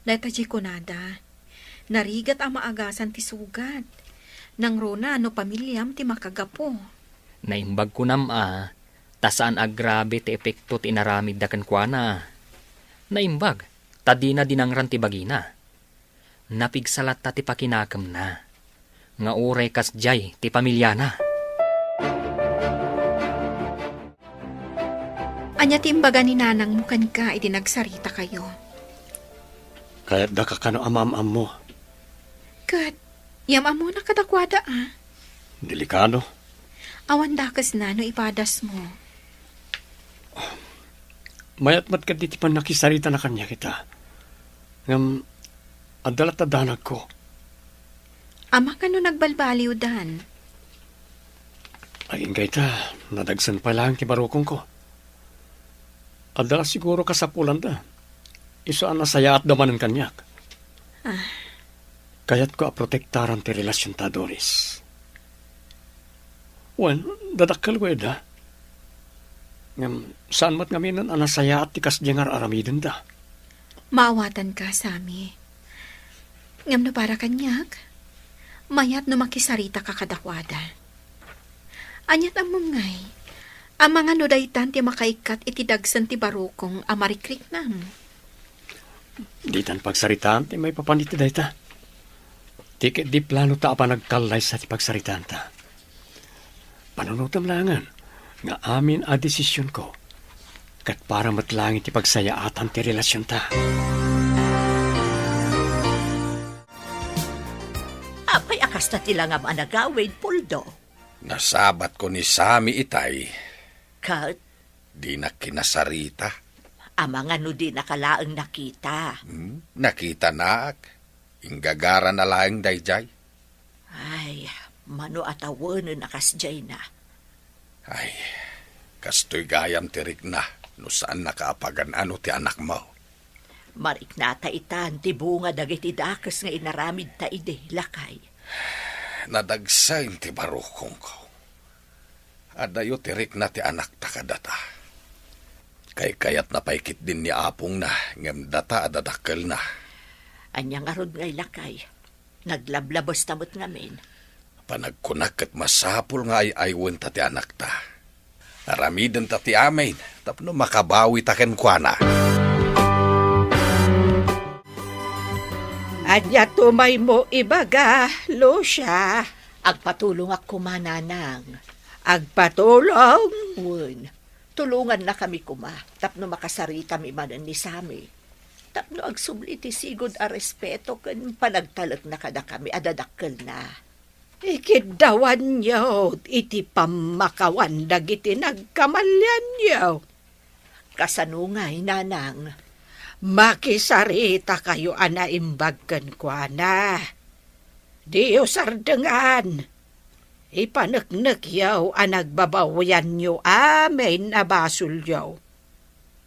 dayta diay kunada, narigat a maagasan ti sugat. Nangruna no pamiliam ti makagapu. Naimbag kunam a, ta saan a grabe ti epekto ti inaramidda kenkuana. Naimbag, ta dina dinangran ti bagina. Napigsa latta ti pakinakemna, nga uray kasdiay ti pamiliana. Ania ti imbaga ni nanangmo kenka idi nagsaritakayo? Kayatdaka kano a maam-ammo. Ket, yam-ammona kadakuada, a? Delikado. Awan dakesna no ipadasmo. Mayat met kadi ti pannakisaritana kaniak ita. Ngem, adda latta danagko. Amangan no nagbalbaliwdan. Agingga ita, nadagsen pay laeng ti barukongko. Adda la siguro kasapulanda. Isu a nasayaatda manen kaniak. Ah. Kayatko a protektaran ti relasionta, Doris. Wen, dadakkelko ida. Ngem, saan met ngaminen a nasayaat ti kasdiay nga ar-aramidenda. Maawatanka, Sammy. Ngem no para kaniak, mayat no makisaritaka kadakuada. Aniat ammom ngay, amangan no daytan ti makaikkat iti dagsen ti barukong a marikriknam? Ditan pagsaritaan ti maipapan iti dayta. Ti ketdi planota a panagkallaysa ti pagsaritaanta. Panunotem laengen nga amin a desisionko ket para met laeng iti pagsayaatan ti relasionta. Apay a kasta ti langam a nagawid, Poldo? Nasabatko ni Sammy itay. Ket? Dinak kinasarita. Amangan no dinaka laeng nakita. Hmm? Nakitanaak. Inggagarana laeng daydiay. Ay, mano a tawenen a kasdiayna. Ay, kastoy gayam ti rikna no saannaka a pagan-ano ti anakmo. Mariknata itan ti bunga dagiti dakes nga inaramidta idi, lakay. Nadagsen ti barukongko. Adayo ti rikna ti anakta kadata. Kaykayatna pay ketdin ni apongna, ngem data a dadakkelna. Ania ngarud ngay, lakay? Naglablabesta met ngamin. Panagkunak ket masapul nga ay-aywenta ti anakta. Aramidenta ti amin tapno makabawita kenkuana. Ania tumaymo ibaga, Lucia? Agpatulongak koma, Nanang. Agpatulong? Wen, tulongannakami koma tapno makasaritami manen ni Sammy. Tapno agsubli ti sigud a respeto ken panagtalekna kadakami a dadakkelna. Ikiddawanyo iti pammakawan dagiti nagkamalianyo. Kasano ngay, Nanang? Makisaritakayo a naimbag kenkuana. Diyo sardengan. Ipaneknekyo a nagbabawianyo amin a basolyo.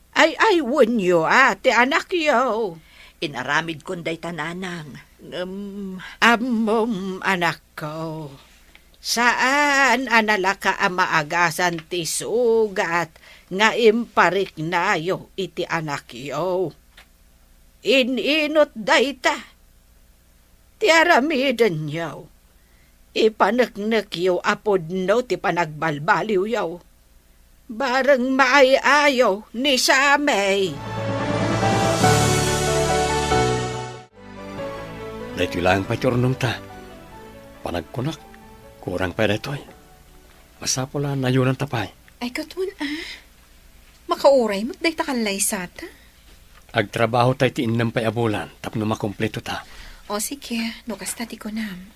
Ay-aywenyo a ti anakyo. Inaramidkon dayta, Nanang. Ngem, ammom, anakko, saan a nalaka a maagasan ti sugat nga impariknayo iti anakyo. In-inot dayta ti aramidenyo. Ipaneknekyo a pudno ti panagbalbaliwyo. Bareng maay-ayo ni Sammy. Daytoy laeng pay ti urnongta. Panagkunak, kurang pay daytoy. Masapul a nayonanta pay. Ay, ket wen a. Makauray met dayta kallaysata. Agtrabaho tay ti innem pay a bulan tapno makumpleto ta. O, sige, no kasta ti kunam.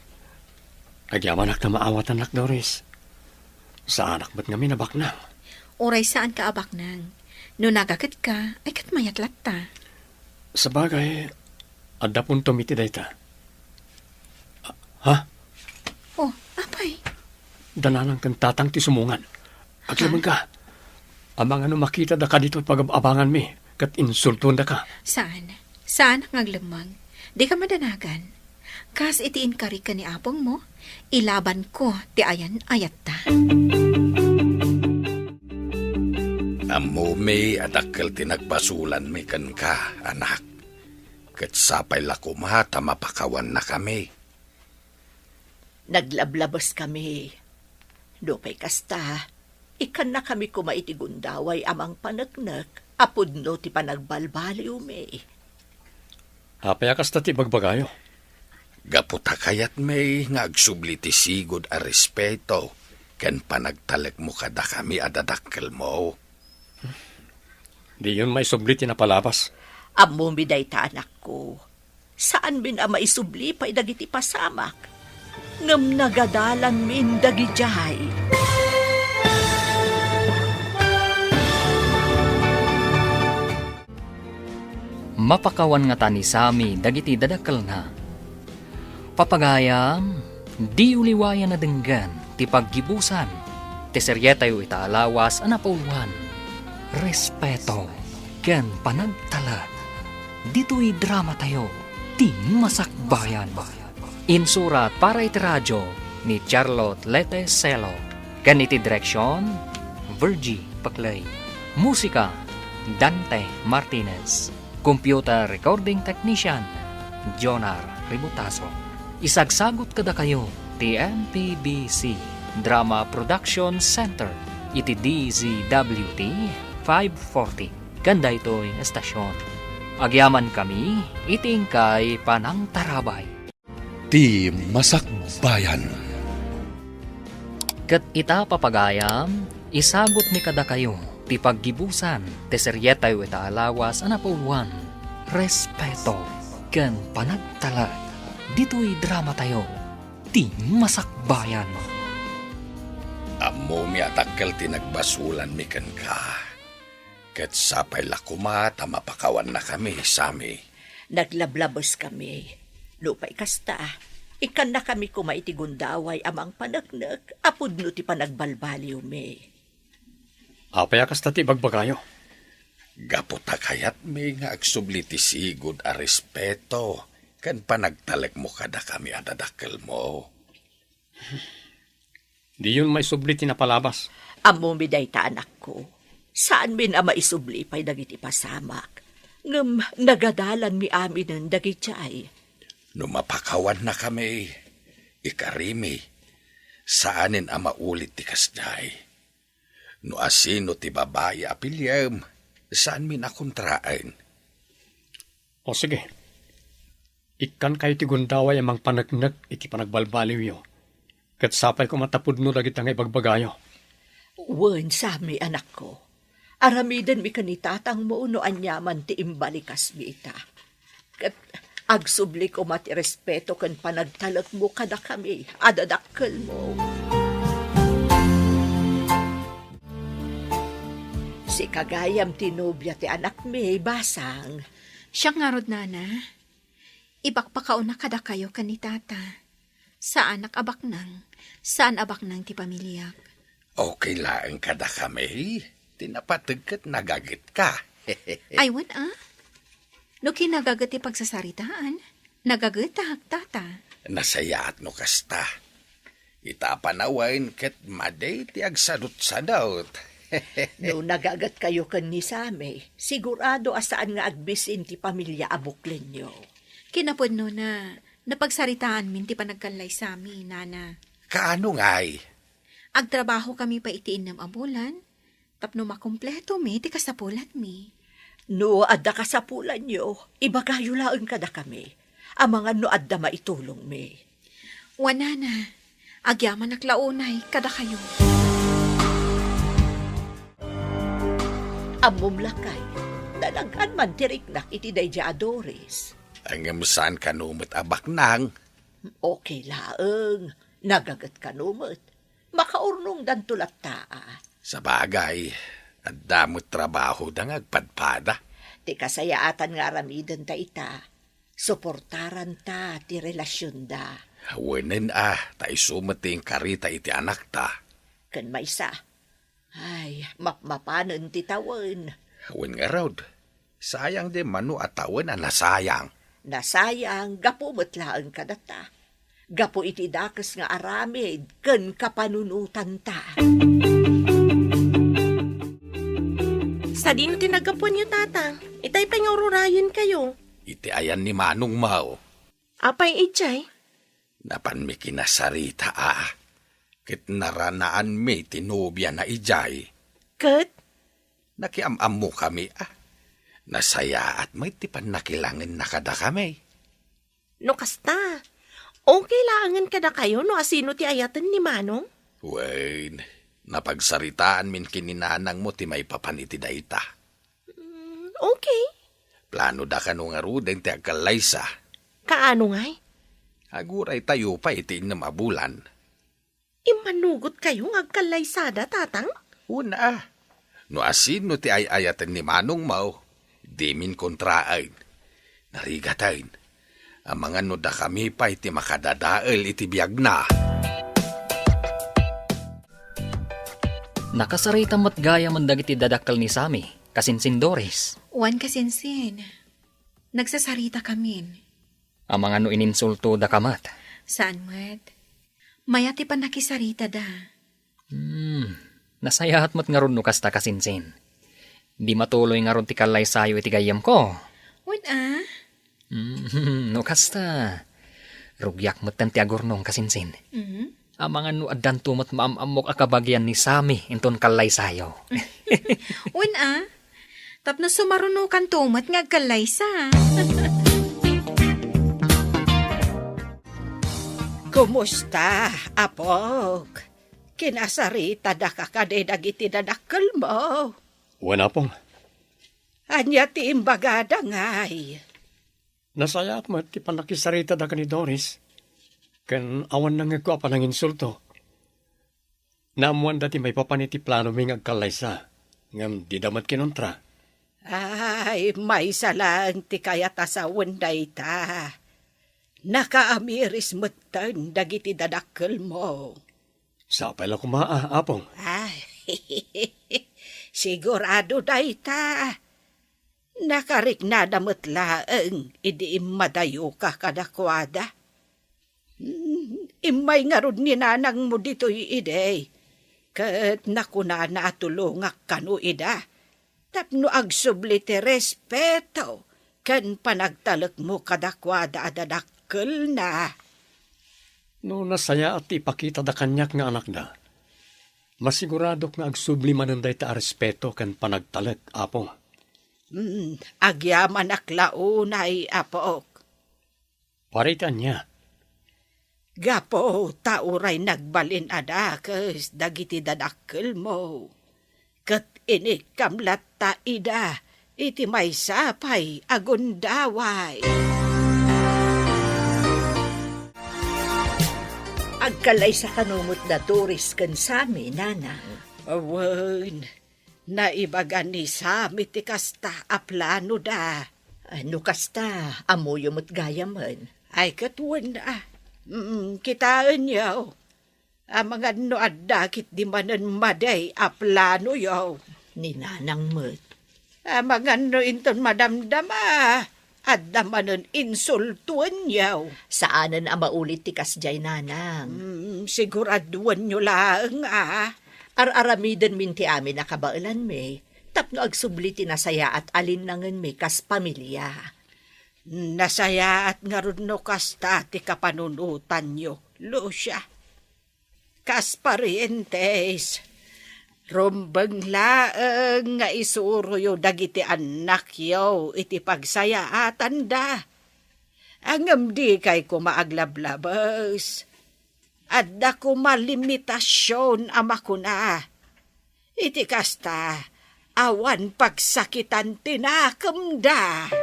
Agyamanak ta maawatannak, Doris. Saanak met ngamin a baknang. Uray saanka a baknang. No nagagetka, ay ket mayat latta. Sabagay, adda puntom iti dayta. Ah, ha? Oh, apay? Da nanang ken tatang ti sumungan. Ha? Aglabenka. Amangan no makitada kaditoy pagab-abanganmi ket insultondaka. Saan? Saanak nga aglemmeng. Dika madanagan. Kas iti inkari ken ni apongmo, ilabanko ti ayan-ayatta. Ammomi a dakkel ti nagbasolanmi kenka, anak. Ket sapay la koma ta mapakawannakami. Naglablabeskami. Nupay kasta, ikkannakami koma iti gundaway a mangpaneknek a pudno ti panagbalbaliwmi. Apay a kasta ti ibagbagayo? Gapu ta kayatmi nga agsubli ti sigud a respeto ken panagtalekmo kadakami a dadakkelmo. Diyon maisubli ti napalabas. Ammomi dayta, anakko. Saanmin a maisubli pay dagiti pasamak, ngem nagadalanmin dagidiay. Mapakawan ngata ni Sammy dagiti dadakkelna. Papagayam, diyo liwayan a denggen ti paggibusan ti serietayo ita a lawas a napauluan, respeto ken panagtalek. Ditoy dramatayo, Ti Masakbayan. Insurat para iti radio ni Charlotte Lete Celo, ken iti direksion, Virgie Paclay. Musika, Dante Martinez. Computer recording technician, Jonar Ributaso. Isagsagut kadakayo ti M P B C Drama Production Center iti D Z W T five forty ken daytoy nga estasion. Agyamankami iti inkay panangtarabay. Ti Masakbayan. Ket ita, papagayam, isagutmi kadakayo ti paggibusan ti serietayo ita a lawas a napauluan, respeto ken panagtalek ditoy dramatayo, Ti Masakbayan. Ammomi a dakkel ti nagbasolanmi kenka. Ket sapay la koma ta mapakawannakami, Sammy. Naglablabeskami. Nupay kasta, ikkannakami koma iti gundaway a mangpaneknek a pudno ti panagbalbaliwmi. Apay a kasta ti ibagbagayo? Gapu ta kayatmi nga agsubli ti sigud a respeto ken panagtalekmo kadakami a dadakkelmo. Diyon maisubli ti napalabas. Ammomi dayta, anakko. Saanmin a maisubli pay dagiti pasamak, ngem nagadalanmi aminen dagidiay. No mapakawannakami, ikarimi, saanen a maulit ti kasdiay. No asino ti babai a piliem, saanmin a kontraen. O sige, ikkankayo ti gundaway a mangpaneknek iti panagbalbaliwyo, ket sapay koma ta pudno dagita nga ibagbagayo. Wen, Sammy, anakko. Aramidenmi ken ni tatangmo no aniaman ti imbalikasmi ita. Ket agsubli koma ti respeto ken panagtalekmo kadakami a dadakkelmo. Sika gayam ti nobia ti anakmi, basang. Siak ngarud, nana. Ipakpakauna kadakayo ken ni tata. Saanak a baknang. Saan a baknang ti pamiliak. Okay laeng kadakami. Ti napateg ket nagagetka. Ay, wen a. No kinagaget ti pagsasaritaan, nagagetak, tata. Nasayaat no kasta. Ita a panawen ket madi ti agsadutsadut. No nagagetkayo ken ni Sammy, sigurado a saan nga agbisin ti pamilia a buklenyo. Kinapudnona, napagsaritaanmin ti panagkallay Sammy, nana. Kaano ngay? Agtrabahokami pay iti innem a bulan, tapno makompletomi ti kasapulanmi. No adda kasapulanyo, ibagayo laeng kadakami. Amangan no adda maitulongmi. Wen, nana, agyamanak la unay kadakayo. Ammom lakay, nalag-an man ti riknak iti daydiay a Doris. Ngem saan kano met a baknang? Okay laeng, nagaget kano met. Makaurnongdanto latta, a. Sabagay, adda met trabahoda nga agpadpada. Ti kasayaatan nga aramidenta ita, suportaranta ti relasionda. Wenen, a, ta isu met ti inkarita iti anakta. Ken maysa, ay, mapmapanen ti tawen. Wen ngarud, sayang diay mano a tawen a nasayang. Nasayang gapu met laeng kadata. Gapu iti dakes nga aramid ken kapanunotanta. Sadino ti naggapuanyo, Tatang? Itay pay nga ururayenkayo. Iti ayan ni Manongmo. Apay idiay? Napanmi kinasarita, a. Ket naranaanmi ti nobiana idiay. Ket? Nakiam-ammokami, a. Nasayaat met ti pannakilangenna kadakami. No kasta, okay laengen kadakayo no asino ti ayaten ni Manong? Wen, napagsaritaanmin ken ni nanangmo ti maipapan iti dayta. Mm, okay. Planoda kano ngaruden ti agkallaysa. Kaano ngay? Aguraytayo pay iti innem a bulan. Immanugotkayo nga agkallaysada, Tatang? Wen, a. No asino ti ay-ayaten ni Manongmo, dimin kontraen. Narigaten, amangan no dakami pay ti makadadael iti biagna. Nakasarita met gayamen dagiti dadakkel ni Sammy, kasinsin Doris. Wen, kasinsin. Nagsasarita kamin. Amangan no ininsultodaka met. Saan met. Mayat ti pannakisaritada. Hmm, nasayaat met ngarud no kasta, kasinsin. Di matuloy ngarud ti kallaysayo iti gayyemko. Wen, a? Hmm, no kasta, rugiak metten ti agurnong, kasinsin. Mhm. Amangan no addanto met maam-ammok a kabagian ni Sammy inton kallaysayo. Wen, a? Tapno sumarunokanto met nga agkallaysa. Kumusta, apok? Kinasaritadaka kadi dagiti dadakkelmo? Wen, apong. Ania ti imbagada ngay? Nasayaat met ti pannakisaritada ken ni Doris, ken awan nangngegko a pananginsulto. Naammoanda ti maipapan iti planomi nga agkallaysa, ngem dida met kinontra. Ay, maysa laeng ti kayat a sawen dayta. Nakaamiris metten dagiti dadakkelmo. Sapay la koma, a, apong. Ay, sigurado dayta. Nakariknada met laeng idi immadayoka kadakuada. Hmm, immay ngarud ni nanangmo ditoy idi, ket nakunana a tulongak kano ida tapno agsubli ti respeto ken panagtalekmo kadakuada a dadakkelna. No nasayaat ti ipakitada kaniak nga anakda, masiguradok nga agsubli manen dayta a respeto ken panagtalek, Apo. Hmm, agyamanak la unay, apok. Para iti ania? Gapu ta uray nagbalin a dakes dagiti dadakkelmo, ket inikkam latta ida iti maysa pay a gundaway. Agkallaysa kano met da Doris ken Sammy, nanang? Wen, naibaga ni Sammy ti kasta a planoda. Ay, no kasta, ammoyo met gayamen. Ay, ket wen, a. Mm, kitaenyo. Amangan no adda ketdi manen madi a planoyo. Ni nanang met. Amangan no inton madamdama, adda manen insultoenyo. Saanen a maulit ti kasdiay, nanang. Mm, siguraduenyo laeng, a. Ar-aramidenmin ti amin a kabaelanmi tapno agsubli ti nasayaat a linnangenmi kas pamilia. Nasayaat ngarud no kasta ti kapanunotanyo, Lucia. Kas parientes, rumbeng laeng nga isuroyo dagiti annakyo iti pagsayaatanda. Ngem dikay koma aglablabes. Adda koma limitasion a makuna. Iti kasta, awan pagsakitan ti nakemda.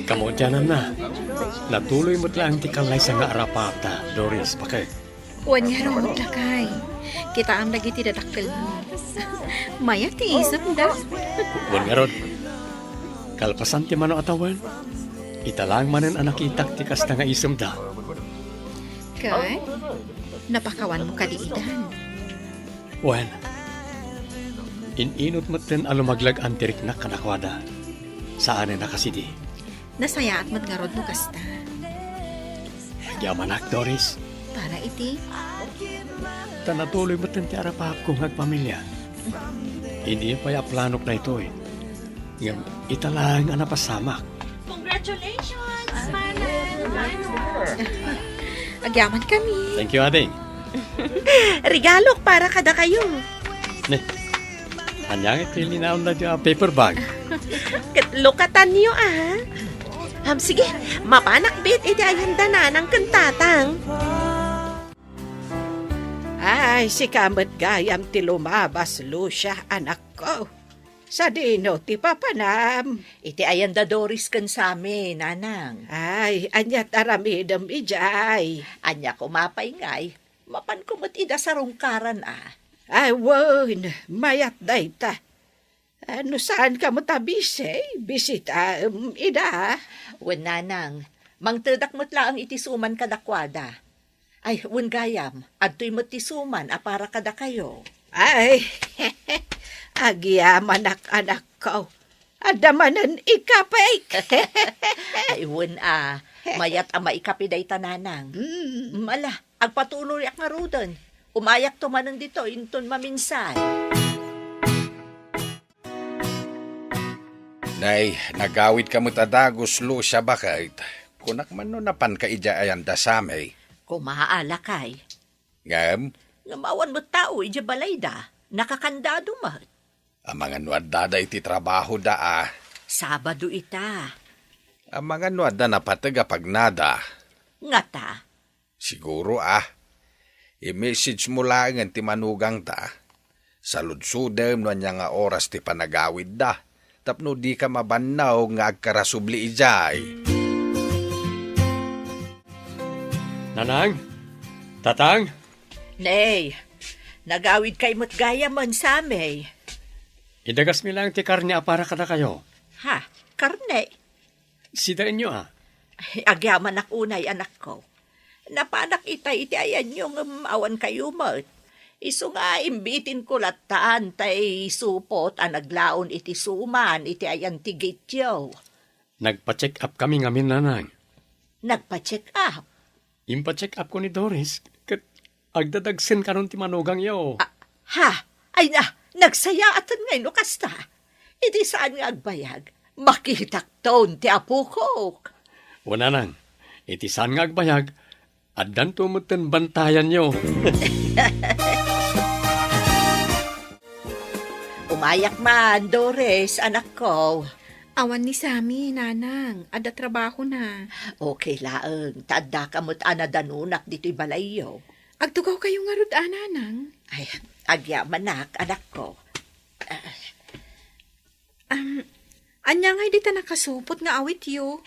Kamu diananna. Natuloy met laeng ti kallaysa nga arapaapda, Doris, bakit? Wen ngarud, lakay. Kitaem dagiti dadakkelmo. Mayat ti isemda. Wen ngarud, kalpasan ti mano a tawen, ita laeng manen a nakitak ti kasta nga isemda. Ket, napakawanmo kadi idan? Wen, in-inut metten a lumaglag-an ti riknak kadakuada. Saanen a kasidi. Nasayaat met ngarud no kasta. Agyamanak, Doris. Para iti? Ta natuloy metten ti arapaapko nga agpamilya. Idi pay a planok daytoy. Ngem ita laeng a napasamak. Congratulations, Manang! Agyamankami. Thank you, ading. Regalok para kadakayo. Ne, ania nga ti linaonna diay a paper bag? Ket lukatanyo, a. Am, sige, mapanak bit iti ayanda nanang ken tatang. Ay, sika met gayam ti lumabas, Lucia, anakko. Sadino ti papanam? Iti ayanda Doris ken Sammy, nanang. Ay, aniat aramidem idiay? Ania koma pay ngay, mapanko met ida sarungkaran a. Ay, wen, mayat dayta. A, no saanka met a bisi, bisitaem ida. Wen, nanang, mangtedak met laeng iti suman kadakuada. Ay, wen gayam, adtoy met ti suman a para kadakayo. Ay, agyamanak, anakko. Adda manen ikapik. Ay, wen a, mayat a maikapi dayta, nanang. Mm. Mm, ala, agpatuloyak ngaruden. Umayakto manen ditoy inton maminsay. Nay, nagawidka met a dagus, Lucia, baket. Kunak man no napanka idiay ayanda Sammy. Koma a, lakay. Ngem? Ngem awan met tao idiay balayda. Nakakandado met. Amangan no addada iti trabahoda a. Sabado ita. Amangan no adda napateg a pagnada. Ngata? Siguro a. I-message mo laengen ti manugangta. Saludsodem no ania nga oras ti panagawidda, tapno dika mabannaw nga agkarasubli idiay. Nanang? Tatang? Nay, nagawidkay met gayam, Sammy. Idagasmi laeng ti karne a para kadakayo. Ha? Karne? Sidaenyo a. Ay, agyamanak unay, anakko. Napanak ita iti ayanyo ngem awan kayo met. Isu nga imbitinko lattan tay supot a naglaon iti suman iti ayan ti gityo. Nagpa-check up kami ngamin, nanang. Nagpa-check up? Impa-check up ko ni Doris, ket agdadagsen kanon ti manugangyo. Ah, ha? Ay na, nagsayaaten ngay no kasta. Iti saan nga agbayag, makitakton ti apokok. O nanang, iti saan nga agbayag, addanto metten bantayanyo. Umayak man, Doris, anakko. Awan ni Sammy, nanang. Adda trabahona. Okay laeng, ta addaka met a nadanunak ditoy balayyo. Agtugawkayo ngarud a, nanang. Ay, agyamanak, anakko. Ah. Am, ania ngay dita nakasupot nga awityo?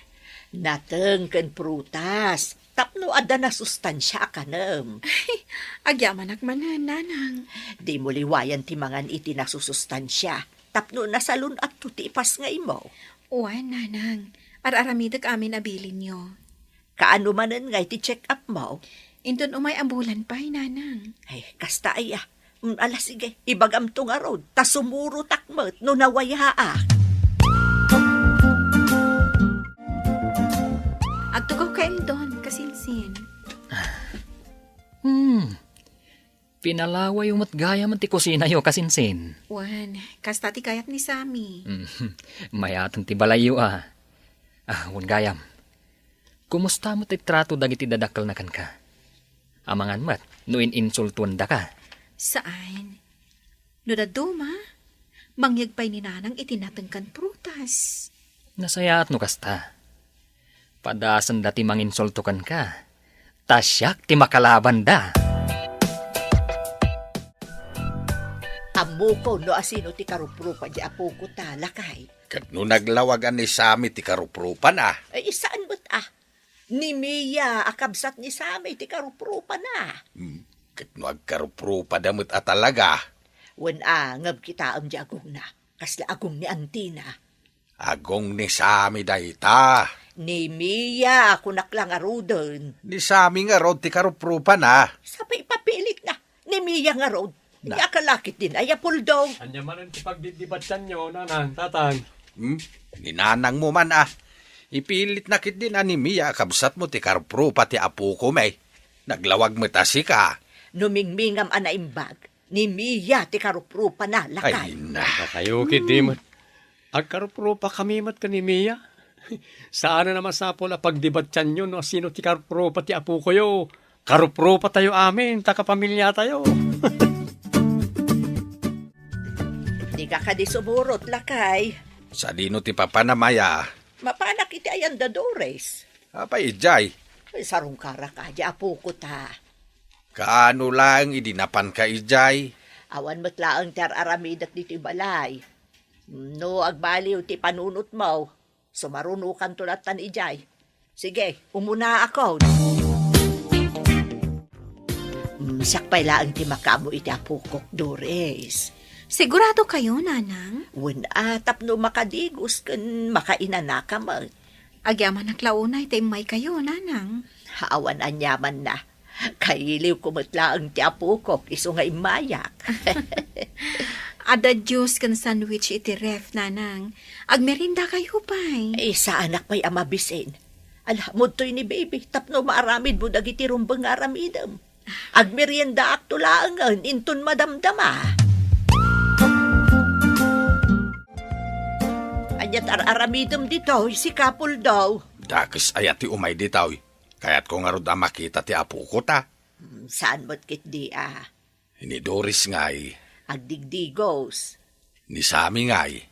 Nateng ken prutas, tapno adda nasustansia a kanem. Ay, agyamanak manen, nanang. Dimo liwayan ti mangan iti nasusustansia, tapno nasalun-atto ti ipasngaymo. Wen, nanang. Ar-aramidek amin a bilinyo. Kaano manen ngay ti check-up mo? Inton umay a bulan pay, nanang. Ay, kasta aya. Mm, ala, sige, ibagamto ngarud, ta sumurotak met no nawayaak. Agtugawka, Eldon, kasinsin. Hmm. Pinalawayo met gayam ti kusinayo, kasinsin. Wen, kasta ti kayat ni Sammy. Mm, mayaten ti balayyo a. Ah, wen gayam. Kumusta met ti trato dagiti dadakkelna kenka? Amangan met no in-insultuendaka. Saan. No dadduma, mangyeg pay ni nanang iti nateng ken prutas. Nasayaat no kasta. Padasenda ti manginsulto kenka. Ta siak ti makalabanda. Ammoko no asino ti karuprupa di apoko ta, lakay. Ket no naglawag a ni Sammy ti karuprupana? Ay, saan met a. Ni Mia a kabsat ni Sammy ti karuprupana. Hmm, ket no agkaruprupada met a talaga? Wen a, ngem kitaem ti agongna. Kasla agong ni antina. Agong ni Sammy dayta. Ni Mia, kunak la ngaruden. Ni Sammy ngarud ti karuprupana. Sapay ipapilitna. Ni Mia ngarud. Na. Ania ka lakit din, ay, Apuldo? Ania manen ti pagdidibatianyo, nanang, tatang? Hmm? Ni nanangmo man, a. Ipilitna ketdin a ni Mia a kabsatmo ti karuprupa ti apokon, e. Naglawag met a sika. No mingmingam a naimbag, ni Mia ti karuprupana, lakay. Ay, na. Kayo, hmm, ketdi met. Agkaruprupakami met ken ni Mia. Saanen a masapul a pagdibatianyo no asino ti karuprupa ti apokoyo. Karuprupatayo amin, ta kapamiliatayo. Dika kadi sumurot, lakay. Sadino ti papanam, a? Mapanak iti ayan da Doris. Apay idiay? Ay, sarungkarak a, di apoko ta. Kaano laeng idi napanka idiay? Awan met laeng ti ar-aramidek ditoy balay. No agbaliw ti panunotmo, sumarunokanto lattan idiay. Sige, umunaakon. Mm, siak pay laeng ti makaammo iti apokok, Doris. Sigurado kayo, Nanang? Wen a, tapno makadigos ken makainanaka met. Agyamanak la unay ta immaykayo, Nanang. Awan aniamanna. Kailiwko met laeng ti apokok isu nga immayak. Adda juice ken sandwich iti ref, Nanang. Agmeriendakayo pay. Ay, saanak pay a mabisin. Ala, umtoy ni baby, tapno maaramidmo dagiti rumbeng nga aramidem. Agmeriendaakto laengen inton madamdama. Ania ti ar-aramidem ditoy, sika, Apuldo? Dakes aya ti umay ditoy? Kayatko ngarud a makita ti apoko ta. Hmm, saan met ketdi a? Ni Doris ngay? Agdigdigos. Ni Sammy ngay?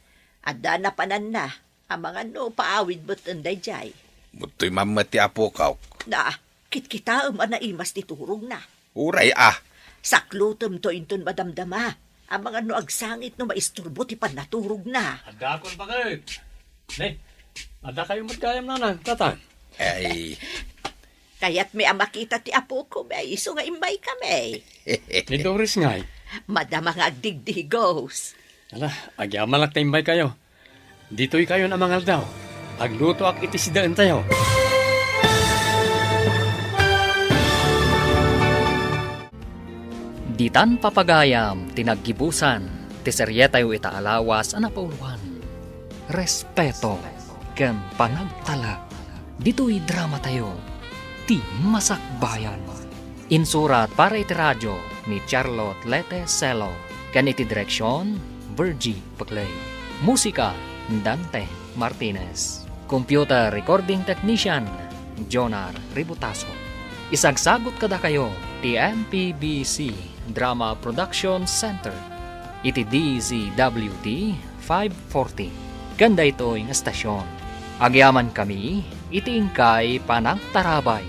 Adda napananna. Amangan no paawid met daydiay. Umtoy man met ti apokok. Na, kitkitaem a naimas ti turogna. Uray a. Saklutemto inton madamdama. Amangan no agsangit no maisturbo ti pannaturogna. Addaakon baket. Ne, addakayo met gayam, Nanang, Tatang? Ay. Kayatmi a makita ti apokon, isu nga immaykami. Ni Doris ngay? Madama nga agdigdigos. Ala, agyamanak ta immaykayo. Ditoykayon a mangaldaw. Aglutoak iti sidaentayo. Ditan papagayam ti naggibusan ti serietayo ita a lawas a napauluan, Respeto ken Panagtalek. Ditoy dramatayo, Ti Masakbayan. Insurat para iti radio ni Charlotte Lete Celo ken iti direksion, Virgie Peclay. Musika, Dante Martinez. Computer recording technician, Jonar Ributaso. Isagsagut kadakayo ti M P B C Drama Production Center iti D Z W T five forty ken daytoy nga estasion. Agyamankami iti inkay panagtarabay.